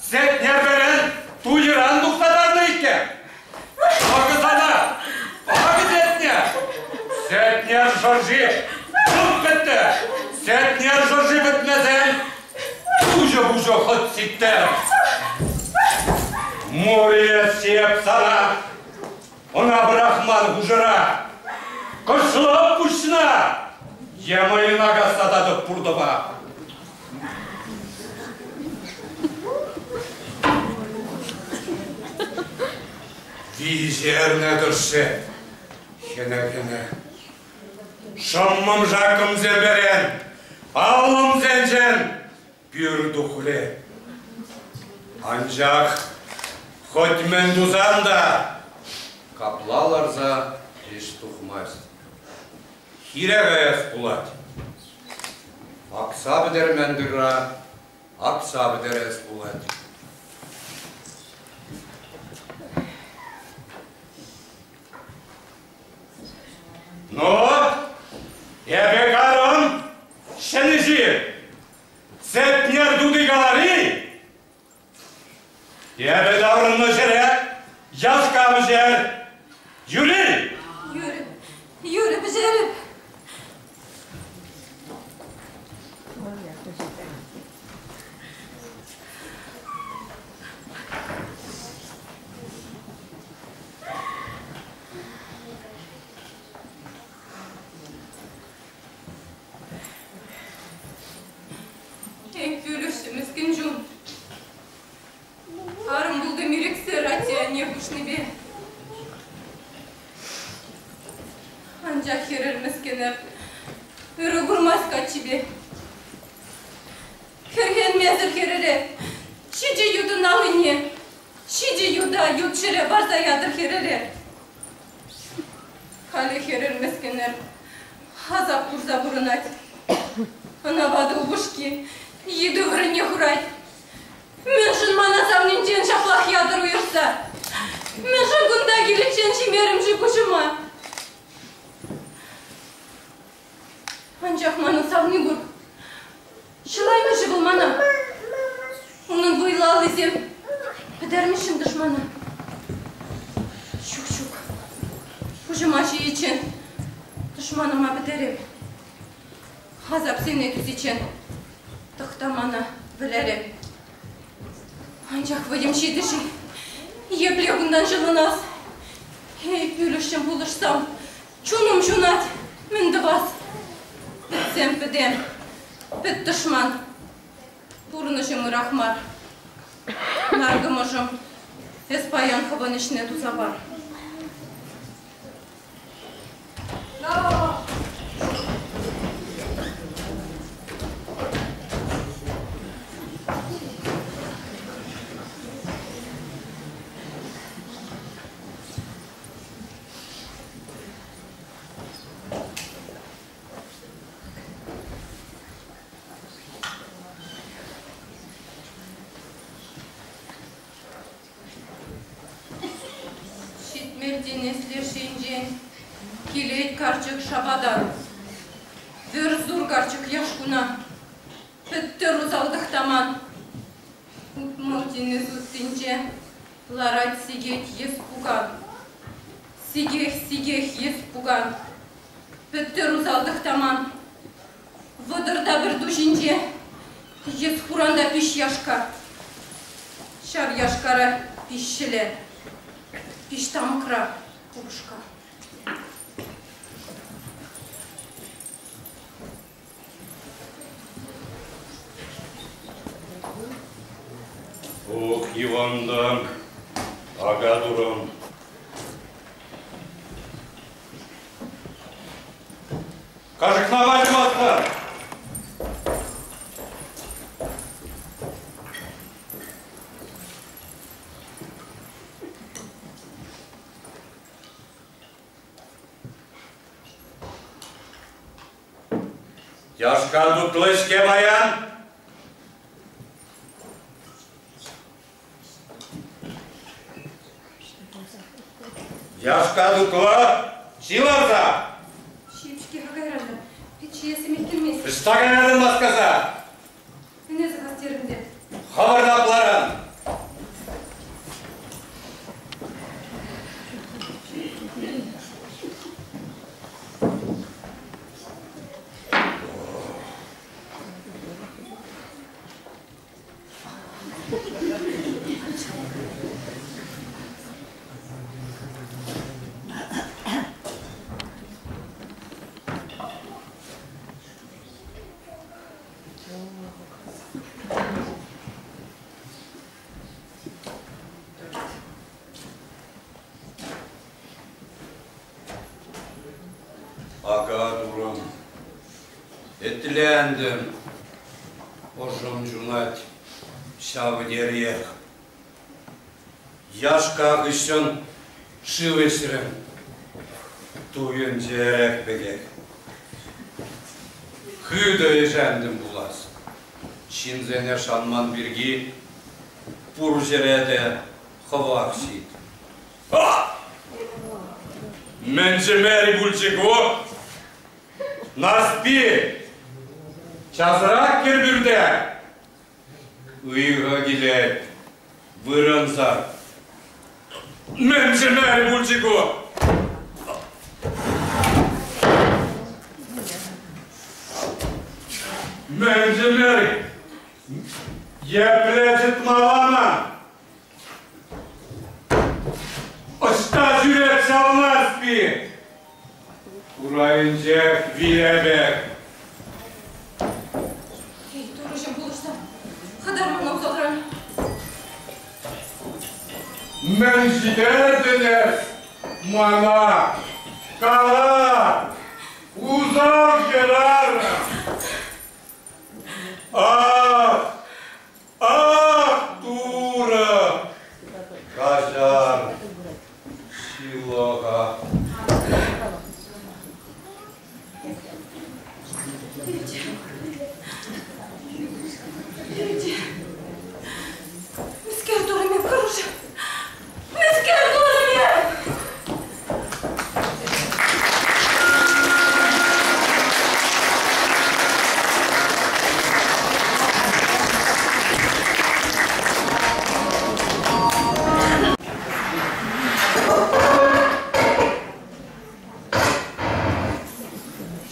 Сетнерперен туйран тухса тарнӑ иккен. Акӑ сана! Акӑ Сетнер! Сетнер шӑрши чӑп пӗттӗ! Сетнер шӑрши пӗтмесен пуҫӑ-пуҫӑ хӑт ситтӗр! Муре сеп сана! Ӑна пӑрахман хушӑра! Кӑшлап пуҫна! Е мӑйӑна касса татӑп пуртӑпа! Виҫӗ эрне тӑршшӗ хӗне-хӗне. Шӑммӑм-шаккӑмсем перен, аллӑмсенчен пӳр тухрӗ. Анчах хӑть мӗн тусан та капла ларса ӗҫ тухмасть. Хире каяс пулать. Акса пӗтермен тырра акса пӗтерес пулать. Ну, эпӗ карӑм ҫӗнӗ ҫын. Сетнер тути калари. Эпӗ таврӑннӑ ҫӗре яшка пӗҫер. Юрий! Юрӗ, Юрӗ пӗҫерӗп. Анчах хӗрӗр мӗскӗнӗр ырӑ курмасть каччипе. Хӗрхенмесӗр хӗрӗре ҫичӗ ютӑн аллине, ҫичӗ юта ют ҫӗре парса ятӑр хӗрӗре. Халӗ хӗрӗр мӗскӗнӗр асап курса пурӑнать. Ӑна ватӑ упӑшки йытӑ вырӑнне хурать. Мӗншӗн мана савнинчен ҫаплах ятӑр уйӑрса? Мӗншӗн кунта киличчен ҫимерӗм-ши пуҫӑма? Анчах манӑн савни пур. Ҫӑлаймӗ-ши вӑл мана? Унӑн вӑйлӑ аллисем пӗтермӗҫ-шим тӑшмана? Ҫук, ҫук. Пуҫӑма ҫийиччен тӑшманӑма пӗтерем. Асапсене тӳсиччен тӑхта мана вӗлерем. Анчах вӑйӑм ҫитӗ-ши? Епле кунтан ҫӑлӑнас? Эй, пӳлӗхҫӗм пулӑшсам, чунӑм ҫунать, мӗн тӑвас? Пӗтсем пӗтем, пӗт тӑшман. Пурнӑҫӑм ырах мар. Наркӑмӑшӑм, эс паян хӑвӑн ӗҫне туса пар. Ҫитмӗлтен леш енчен килет карчӑк шапатан. Вӗр-сур карчӑк яшкуна пӗттӗр усал тӑхтаман. 60 тинӗс уттинче ларать сикет йӗс пукан. Сикех, сикех йӗс пукан. Пӗттӗр усал тӑхтаман. 31 та пӗр ту ҫинче йӗс хуранта пиҫ яшка. Ҫав яшкара пиҫ ҫӗле, пиҫ тамӑкра упӑшка. Ох, Иван ака турӑм. Кашӑкна валь-ватта! Яшка тутлӑ-ҫке паян. Яшка тутлӑ, ҫи ларса. Ҫип-ҫке-ха кайран та, пит ҫиессӗмех килмест. Ӑҫта каятӑн васкаса? Ӗне сӑхас терӗм те. Хӑвӑрт апларан. Ака турӑм, этлентӗм, ӑшӑм ҫунать ҫав териех. Яшка хыҫҫӑн шыв ӗҫрӗм, туйӑнчӗ эрех пекех. Хытӑ ӗшентӗм пулас. Ҫынсене шанман пирки пур ҫӗре те хӑвах ҫит. Мӗн чӗмери пулчӗ ку? Нарспи! Часрах кӗр пӳрте! Ыйхӑ килет. Вырӑнсӑр. Мӗн чӗмери пулчӗ ку? Мӗн чӗмери? Епле чӑтмалла ман? Ӑҫта ҫӳрет ҫав Нарспи? Урайӗнчех виле пек. Эй, Турӑҫӑм пулӑшсам, хӑтар мана усалран. Мӗн ҫитертӗн эс мана? Кала! Усал хӗрарӑм! Ах! Ах, Турӑ! Каҫар ҫылӑха. Люди! Мӗскер турӑм эп, хӑрушӑ? Мӗскер турӑм эп?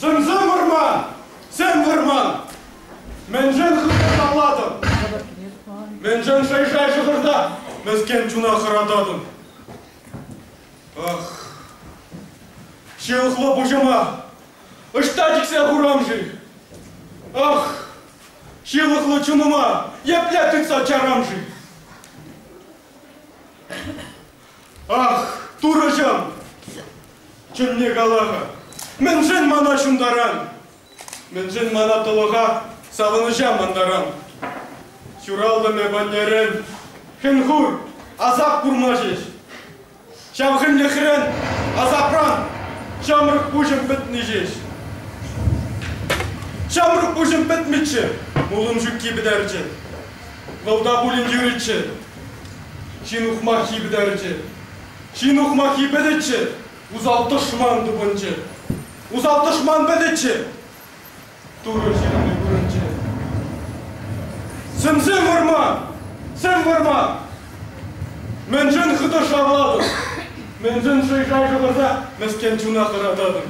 Сӗмсӗм вӑрман! Сӗм вӑрман! Мӗншӗн хытӑ тавлатӑн? Мӗншӗн шай-шай шӑхӑрса мӗскен чуна хӑрататӑн? Ах, ҫылӑхлӑ пуҫӑма ӑҫта чиксе хурам-ши? Ах, ҫылӑхлӑ чунӑма епле тытса чарам-ши? Ах, Турӑҫӑм! Чӑнне кала-ха, мӗншӗн мана ҫунтаран? Мӗншӗн мана тӑлӑха савӑнӑҫа мантаран? Ҫуралтӑм эп аннерен, хӗн-хур, асап курма ҫеҫ. Ҫав хӗнлӗхрен, асапран ҫамрӑк пуҫӑм пӗтнӗ ҫеҫ. Ҫамрӑк пуҫӑм пӗтмӗччӗ, мулӑм ҫукки пӗтерчӗ. Вӑл та пулин юрӗччӗ. Ҫын ухмаххи пӗтерчӗ. Ҫын ухмаххи пӗтӗччӗ, усал тӑшман тупӑнчӗ. Усал тӑшман пӗтӗччӗ, Турӑ ҫырни курӑнчӗ. Сӗмсӗм вӑрман! Сӗм вӑрман! Мӗншӗн хытӑ шавлатӑн? Мӗншӗн шӑй-шай шӑхӑрса мӗскен чуна хӑрататӑн?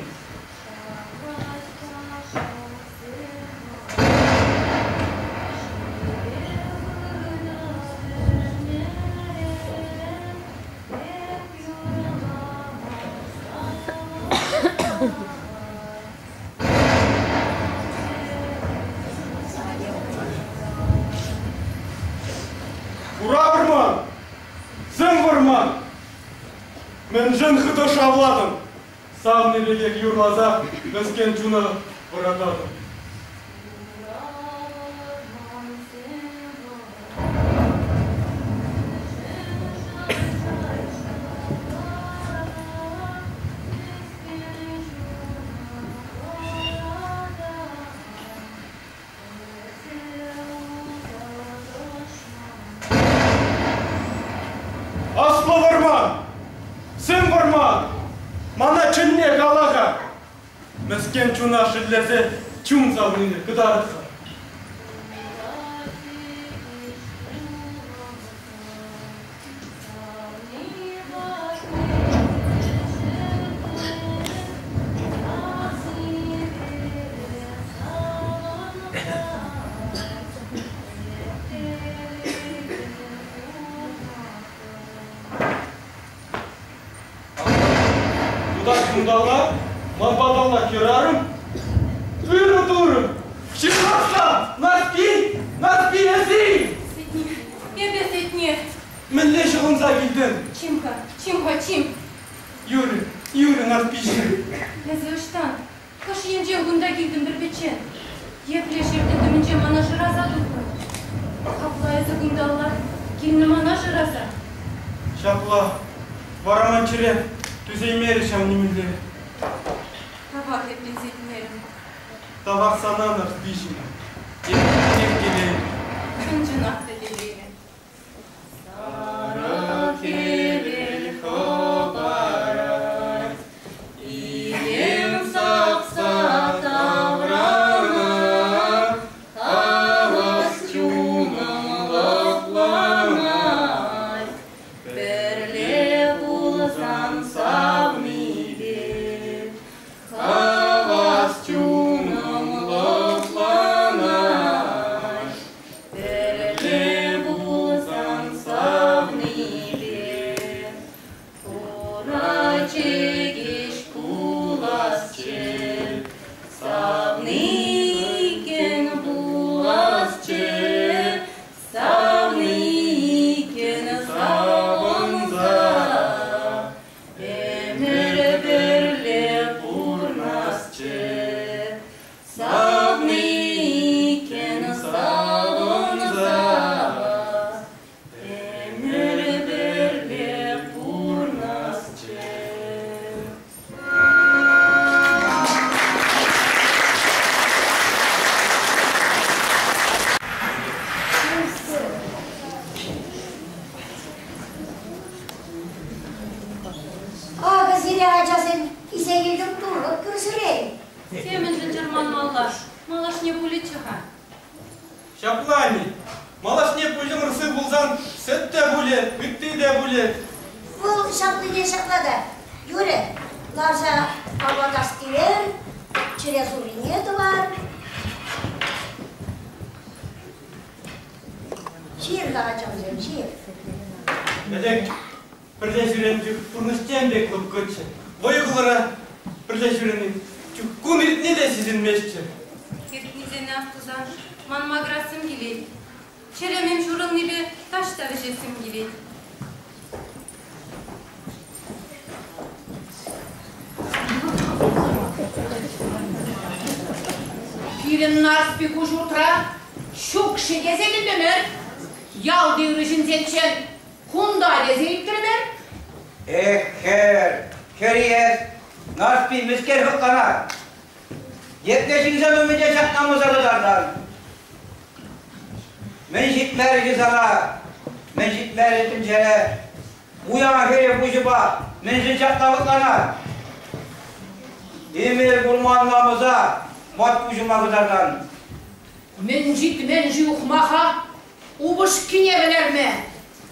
Хура вӑрман! Сӗм вӑрман! Мӗншӗн хытӑ шавлатӑн? Савнӑ пекех юрласа мӗскен чуна вӑрататӑн. Аслӑ вӑрман! Сӗм вӑрман! Мана чӗнне кала-ха! Мӗскен чуна шеллесе чун савнине кӑтарт-ха. Тутар кунталла, ман паталла хӗрарӑм. Ырӑ турӑм! Ҫырлахса! Нарспи! Нарспи эсӗ-и? Сетнер, эпӗ Сетнер. Мӗнле ҫӑлӑнса килтӗн? Чим-ха, чим-ха, чим. Юрӗ, юрӗ, Нарспиҫӗм. Эсӗ ӑҫтан? Хӑш енчен кунта килтӗн пӗр-пӗччен? Епле ҫӗр тытӑмӗнче мана шыраса тупрӑн? Апла эсӗ кунталла килнӗ мана шыраса? Ҫапла. Вара ман чӗре тӳсеймерӗ ҫав нимӗнле. Тавах эппин Сетнерӗм. Тавах сана, Нарспиҫӗм. Эп питех телейлӗ. Чӑн-чӑнах та телейлӗ. Сарӑ хӗвел хӑпарать, илем сапса таврана, хавас чунӑм лӑпланать, пӗрле пулсан савнипе. Хавас чунӑм лӑпланать, Пӗрле пулсан савнипе Хура чӗкеҫ пуласчӗ, Савни иккен пуласчӗ, Савни иккен савӑнса Ӗмӗр пӗрле. сире, ачасем, илсе килтӗм турӑ кӳршӗрен. Темӗншӗн чӑрманмалла, малашне пулӗччӗ-ха. Ҫапла-и? Малашне пуҫӑмӑр сыв пулсан сӗт те пулӗ, ытти те пулӗ. Вӑл ҫаплине ҫапла та. Юрӗ, ларса апат астивер, чӗре сурине тӑвар. Ҫыр-ха, ачамсем, ҫыр. Ӗлӗк пӗрле ҫӳренӗ чух пурнӑҫ тем пек лӑпкӑччӗ. Вӑйӑ-кулӑра пӗрле ҫӳрени чух кун иртни те сисӗнместчӗ. Иртнисене астусан ман макӑрассӑм килет. Чӗремӗм ҫурӑлнипе таҫта вӗҫессӗм килет. Пирӗн Нарспи ку ҫуртра ҫук-ши тесе килтӗмӗр. Ялти ырӑ ҫынсенчен кунта тесе илтрӗмӗр. Эх, хӗр, хӗр-и эс, Нарспи мӗскер хӑтланать? Епле ҫынсем умӗнче ҫакна мӑсӑр кӑтартан? Мӗн ҫитмерӗ-ши сана? Мӗн ҫитмерӗ тӗнчере? Пуян хӗрӗ пуҫӑпа мӗншӗн ҫакна хӑтланать? Эмел курман намӑса мат пуҫӑма кӑтартан. Мӗн ҫитмен-ши ухмаха упӑшкине вӗлерме?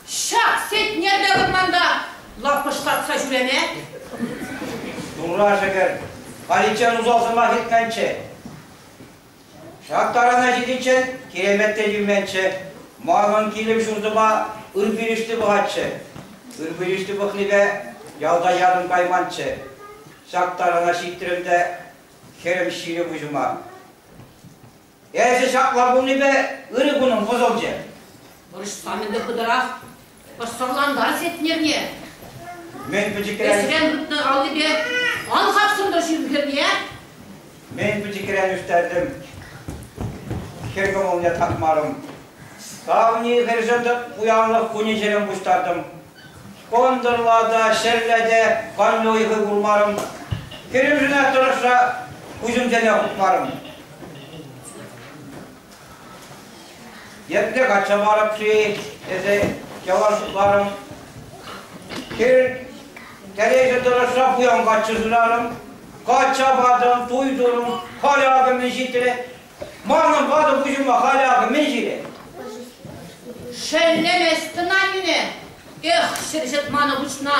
Ҫак Сетнерпе вӑрманта лапӑштатса ҫӳреме? Турра шӗкӗр, халиччен усал сӑмах илтменччӗ. Ҫак тарана ҫитиччен киремет те тивменччӗ. Манӑн килӗм-ҫуртӑма ыр пирӗшти пӑхатчӗ. Ыр пирӗшти пӑхнипе ялта ятӑм кайманччӗ. Ҫак тарана ҫитрӗм те хӗрӗм ҫирӗ пуҫӑма. Эсӗ ҫапла пулнипе ырӑ кунӑм пӑсӑлчӗ. Вӑрҫсан ӗнтӗ хытӑрах пӑсӑрлантар Сетнерне. Мӗн пӗчӗкрен... Ӗҫрен тытнӑ аллипе ан хапсӑнтӑр ҫын хӗрне. Мӗн пӗчӗкрен ӳстертӗм, хӗр кӑмӑлне татмарӑм. Савни хӗршӗн пуянлӑх кунӗ-ҫӗрӗм пуҫтартӑм. Кӑнтӑрла та, ҫӗрле те канлӗ ыйхӑ курмарӑм. Хӗрӗмшӗнех тӑрӑшса куҫӑмсене хупмарӑм. Епле качча парӑп-ши тесе ялан шутларӑм. Хӗр тӗрешӗ тӑрӑшса пуян каччӑ шырарӑм. Качча патӑм, туй турӑм, халӗ акӑ мӗн ҫитрӗ. Манӑн ватӑ пуҫӑма халӗ акӑ мӗн ҫирӗ? Шеллеместӗн анне. Эх, ҫӗр ҫӑтманӑ пуҫна.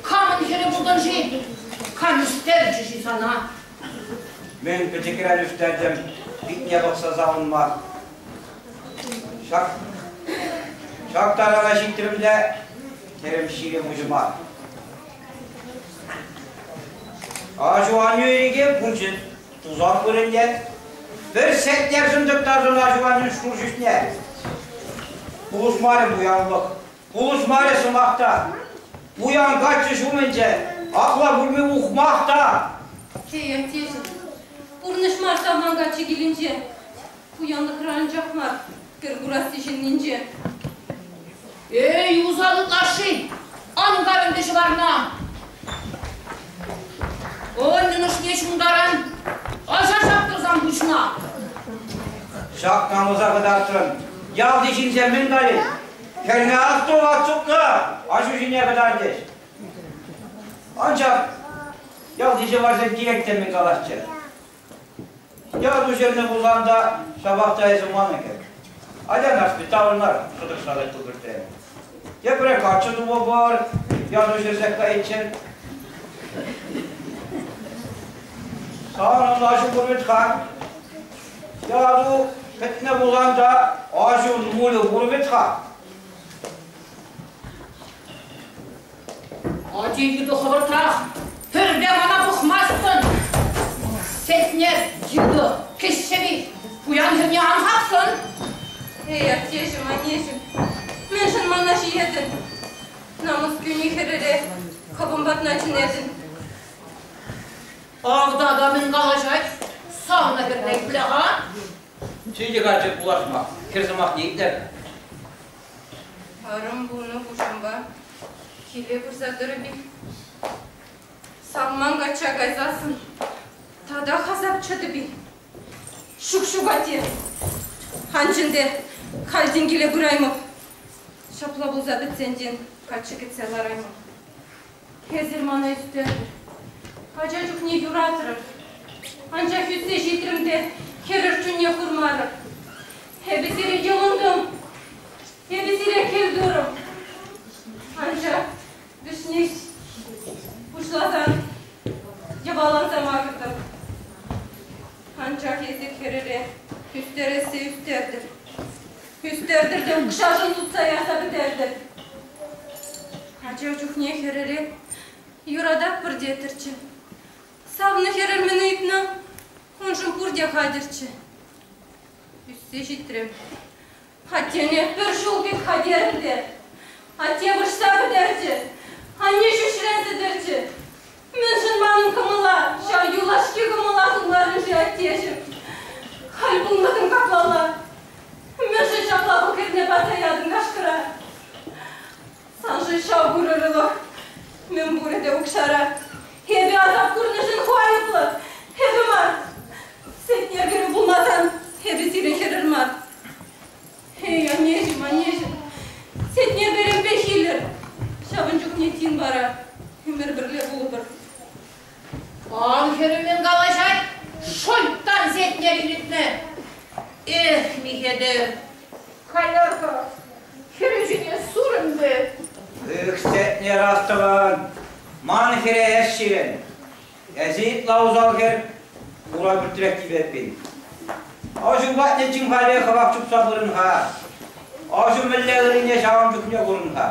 Камӑн хӗрӗ пултӑн-ши? Кам ӳстерчӗ-ши сана? Мӗн пӗчӗкрен ӳстертӗм, питне пӑхса савӑнма. Ҫак, ҫак тарана ҫитрӗм те терӗм ҫирӗм пуҫӑма. Аҫу-аннӳ ирӗке пулчӗ, тусан вырӑнне. Пӗр сентнершӗн тӑктаршӑн аҫу-аннӳн шур ҫӳҫне. Пулӑшмарӗ пуянлӑх, пулӑшмарӗ сӑмах та. Пуян каччӑ ҫумӗнче апла пулми ухмах та. Эй, аттеҫӗм, пурнӑҫ мар савман каччӑ килӗнче. Пуянлӑхра анчах мар, кӗр курасси ҫыннинче. Эй, усал ытлашши, ан кар ӗнтӗ ҫӑварна. Ӑннӑн ӑшне ҫунтаран, ӑша ҫаптӑрсан пуҫна. Ҫак намӑса кӑтартрӑн. Ялти ҫынсем мӗн калӗҫ? Хӗрне асту чупнӑ, аҫу ҫине кӑтартӗҫ. Анчах ялти чӑвашсем кирек те мӗн калаҫчӗ. Яту ҫырнӑ пулсан та ҫапах та эсӗ манӑн хӗр. Атя, Нарспи, таврӑнар, шӑтӑршалать тупӑртен. Тепре каччӑ тупӑпӑр, яту ҫырсах кайиччен. Санӑн аҫу пур вӗт-ха. Яту пӗтнӗ пулсан та аҫун мулӗ пур вӗт-ха. Ати йытӑ хӑвӑртрах, пӗрре мана пӑхмастӑн. Сетнер йытӑ, кӗҫҫеви, пуян хӗрне ан хапсӑн. Эй, аттеҫӗм, аннеҫӗм, мӗншӗн мана ҫиетӗн? Намӑс кӳни хӗрӗре хӑвӑн патна чӗнетӗн. Авта та мӗн калаҫать, савнӑ хӗрне итле-ха. Ҫитӗ каччӑ пулашма, хӗр сӑмахне итлӗр. Арӑм пулнӑ пуҫӑмпа киле пырса тӑрӑп-и? Савман качча кайсассӑн татах асап чӑтӑп-и? Ҫук, ҫук, атте. Ан чӗнте, халь тин киле пыраймӑп. Ҫапла пулса пӗтсен тин каччӑ кӗтсе лараймӑп. Эсир мана ӳстертӗр. Ача чухне юратрӑр. Анчах ӳссе ҫитрӗм те хӗрӗр чунне курмарӑр. Эпӗ сире йӑлӑнтӑм. Эпӗ сире кӗл турӑм. Анчах вӗҫне пуҫласан йӑваланса макӑртӑм. Анчах эсир хӗрӗре ӳстерессе ӳстертӗр. Ӳстертӗр те укҫашӑн сутса ярса пӗтертӗр. Ача чухне хӗрӗре юрататпӑр теттӗрччӗ. Савнӑ хӗрӗр мӗн ыйтнӑ, уншӑн пурте хатӗрччӗ. Ӳссе ҫитрӗм. Аттене пӗр ҫул пек хатӗрӗм те. Атте вӑрҫса пӗтерчӗ. Анне ҫӳҫрен сӗтӗрчӗ. Мӗншӗн манӑн кӑмӑла, ҫав юлашки кӑмӑла сунларӗ-ши аттеҫӗм? Халь пулмӑтӑм каплалла. Мӗншӗн ҫапла хӗрне парса ятӑн кашкӑра? Саншӑн ҫав пур ырӑлӑх, мӗн пурӗ те укҫара. Эпӗ асап курнӑшӑн ху айӑплӑ, эпӗ мар. Сӗтне кӗрӳ пулмасан эпӗ сирӗн хӗрӗр мар. Эй, аннеҫӗм, аннеҫӗм, сӗтне пӗрӗмпе илӗр. Ҫавӑн чухне тин вара ӗмӗр пӗрле пулӑпӑр. Ан хӗрӗмӗн калаҫать, шӑйттан сетнер илӗртнӗ. Эх, Михетер, каяр-ха, хӗрӗ ҫине сур ӗнтӗ. Эх, Сетнер астӑван, ман хӗре эс ҫирӗн. Эсӗ ытла усал хӗр, ура пӳртрех типеппин. Аҫу патне чим-хале хӑвах чупса пырӑн-ха. Аҫу мӗнле ыррине ҫавӑн чухне курӑн-ха.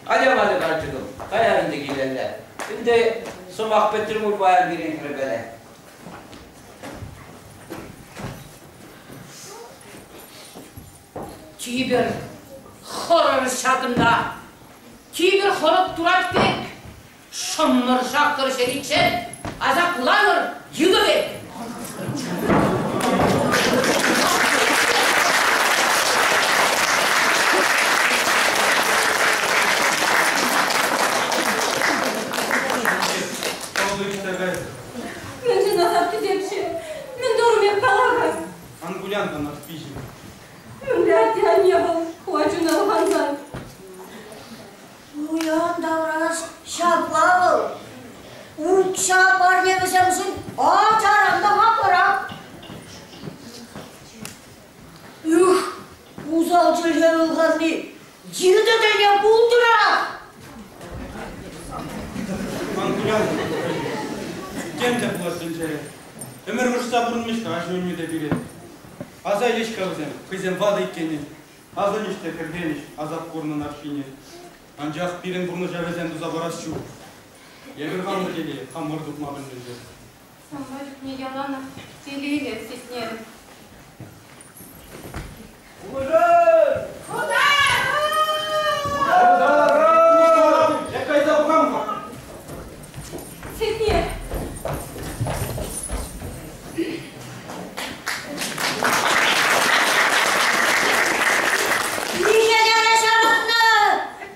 Атя-атя карчӑкӑм, каяр ӗнтӗ килелле. Ӗнтӗ сӑмах пӗтрӗ пуль паян пирӗн хӗрпеле. Типӗр хӑрӑр ҫакӑнта, типӗр хӑрӑк турат пек, шӑмӑр-шакӑр ҫӗриччен асапланӑр йытӑ пек. Мӗншӗн асап тӳсеп-ши? Мӗн турӑм эп кала-ха? Ан кулян-ха, Нарспиҫӗм. Мӗнле атте-анне вӑл, ку ачуна ылхансан? Пуян тавраш ҫапла вӑл. Укҫа парне вӗсемшӗн ачаран та хаклӑрах. Ӳх, усал чӗлхе ылханни йытӑ тӗлне пултӑрах! Ан кулян, тем те пулать тӗнчере. Ӗмӗр вӑрҫса пурӑнмӗҫ-ха аҫу-аннӳ те пире. Аса илӗҫ-ха вӗсем, хӑйсем ватӑ иккенне. Асӑнӗҫ те хӗрхенӗҫ асап курнӑ Нарспине. Анчах пирӗн пурнӑҫа вӗсем туса парас ҫук. Эпир хамӑр телее хамӑр тупма пӗлмелле. Санпа чухне яланах телейлӗ сетнерӗм. Эп кайса пӑхам-ха. Сетнер! Михетере ҫавӑтнӑ,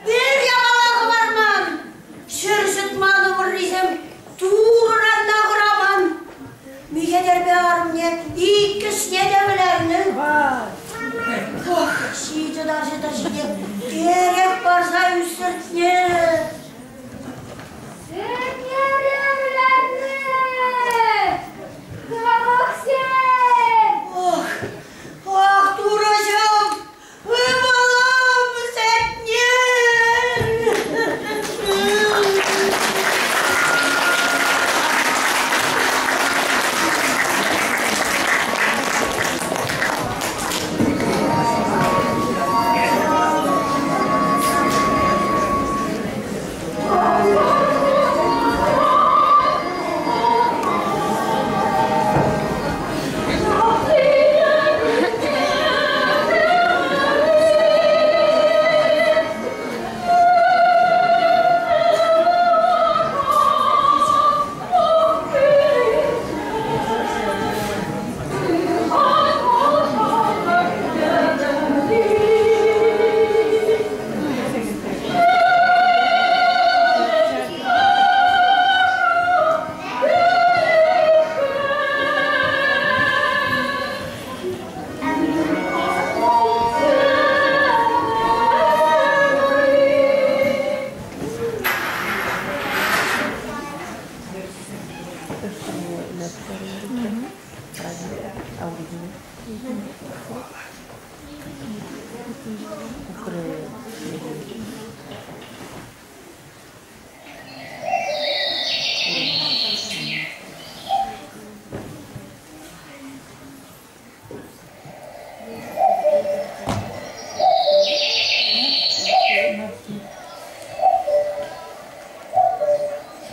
пӗр япала хӑварман. Ҫӗр ҫӑтман вӑррисем Турӑран та хӑраман. Михетерпе арӑмне иккӗшне те вӗлернӗ. Ох, ҫичӗ тарҫӑ тӑршшӗне эрех парса ӳсӗртнӗ. Сӗтнере вӗлернӗ! Халӑхсем! Ох, ах, Турӑҫӑм, ывӑлӑм, Сетнер!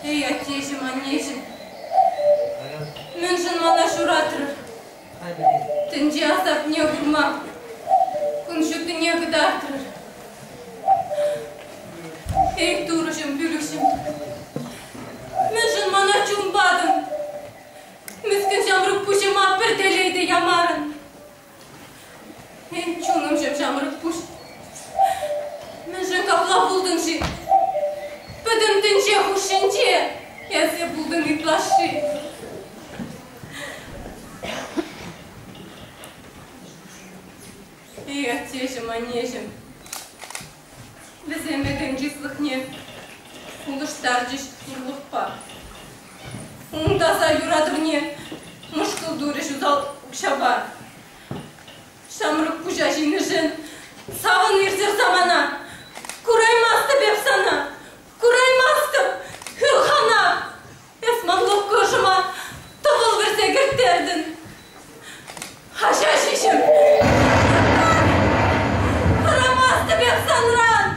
Эй, аттеҫӗм, аннеҫӗм, мӗншӗн мана ҫуратрӑр? Тӗнче асапне курма кун ҫутине кӑтартрӑр. Эй, Турӑҫӑм, пӳлӗхҫӗм, мӗншӗн мана чун патӑн? Мӗскӗн ҫамрӑк пуҫӑма пӗр телей те ямарӑн. Эй, чунӑмҫӑм ҫамрӑк пуҫ, мӗншӗн капла пултӑн-ши? Пӗтӗм тӗнче хушшинче эсӗ пултӑн ытлашши. Эй, аттеҫӗм, аннеҫӗм, вӗсем этем чыслӑхне улӑштарчӗҫ пурлӑхпа. Ун таса юратӑвне мӑшкӑл турӗҫ усал укҫапа. Ҫамрӑк пуҫа ҫинӗшӗн савӑн ирсӗр самана. Кураймастӑп эп сана, кураймастӑп, ылхана. Эс ман лӑпкӑ ӑшӑма тӑвӑл вӗрсе кӗрттертӗн. Аҫа ҫиҫӗм, хӑрамастӑп эп санран.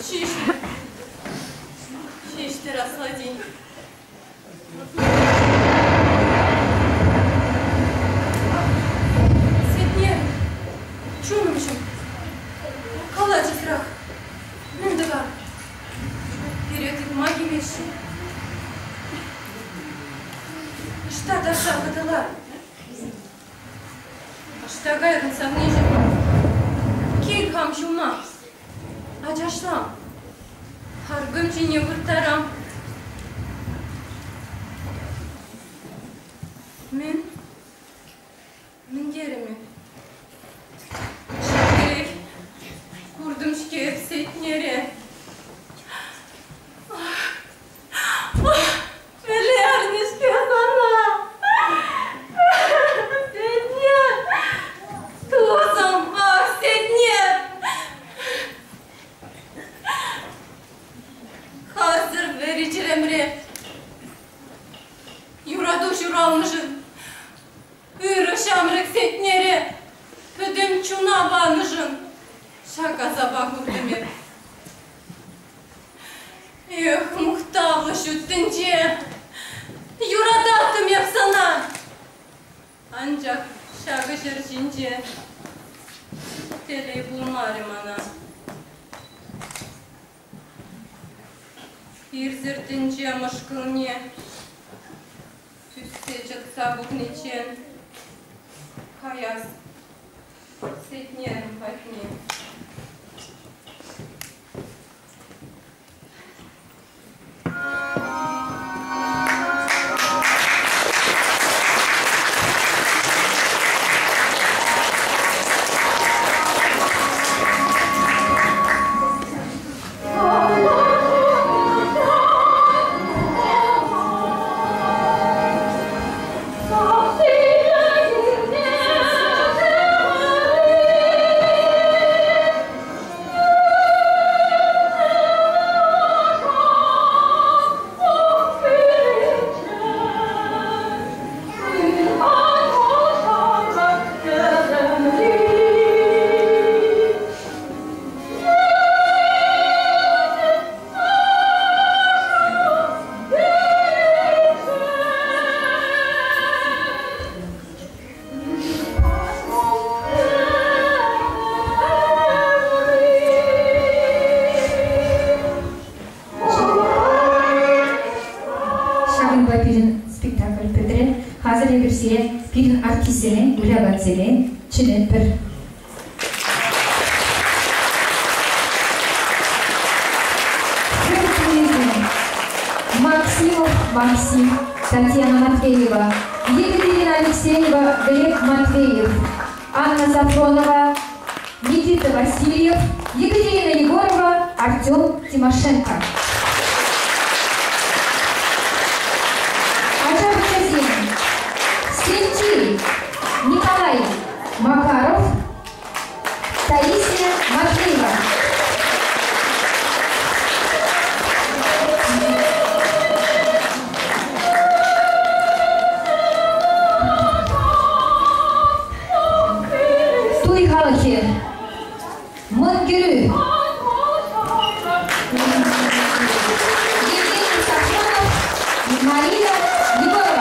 Ҫиҫтӗр, ҫиҫтӗр аслати. Сетнер, чунӑмҫӑм, кала часрах, мӗн тӑвар? Пире тытма килеҫҫӗ. Ӑҫта тарса хӑтӑлар? Ӑҫта кайрӑн, савниҫӗм? Кил хам ҫума. Ачашлам. Харкӑм ҫине вырттарам. Мӗн? Мӗн терӗм эп? Ҫав куртӑм-ҫке эп Сетнере. Вӗлернӗ-ҫке сана! Сетнер! Тусӑм, ах, Сетнер! Харсӑр вӗри чӗремре юрату ҫуралнӑшӑн ырӑ ҫамрӑк Сетнере пӗтӗм чуна панӑшӑн ҫак асапа куртӑм эп. Эх, мухтавлӑ ҫут тӗнче! Юрататтӑм эп сана! Анчах ҫакӑ ҫӗр ҫинче телей пулмарӗ мана. Ирсӗр тӗнче мӑшкӑлне тӳссе чӑтса пурниччен каяс Сетнерӗм патне. Ҫакӑнпа пирӗн спектакль пӗтрӗ. Хасӑр эпир сире пирӗн артистсене, вылякансене чӗнетпӗр. Максимов Максим, Татьяна Матвеева, Екатерина Алексеева, Глеб Матвеев, Анна Сафронова, Никита Васильев, Екатерина Егорова, Артем Тимошенко. Ача-пӑчасем Сентиль Николай Макаров, Таисия Матвеева. Альбина Егорова.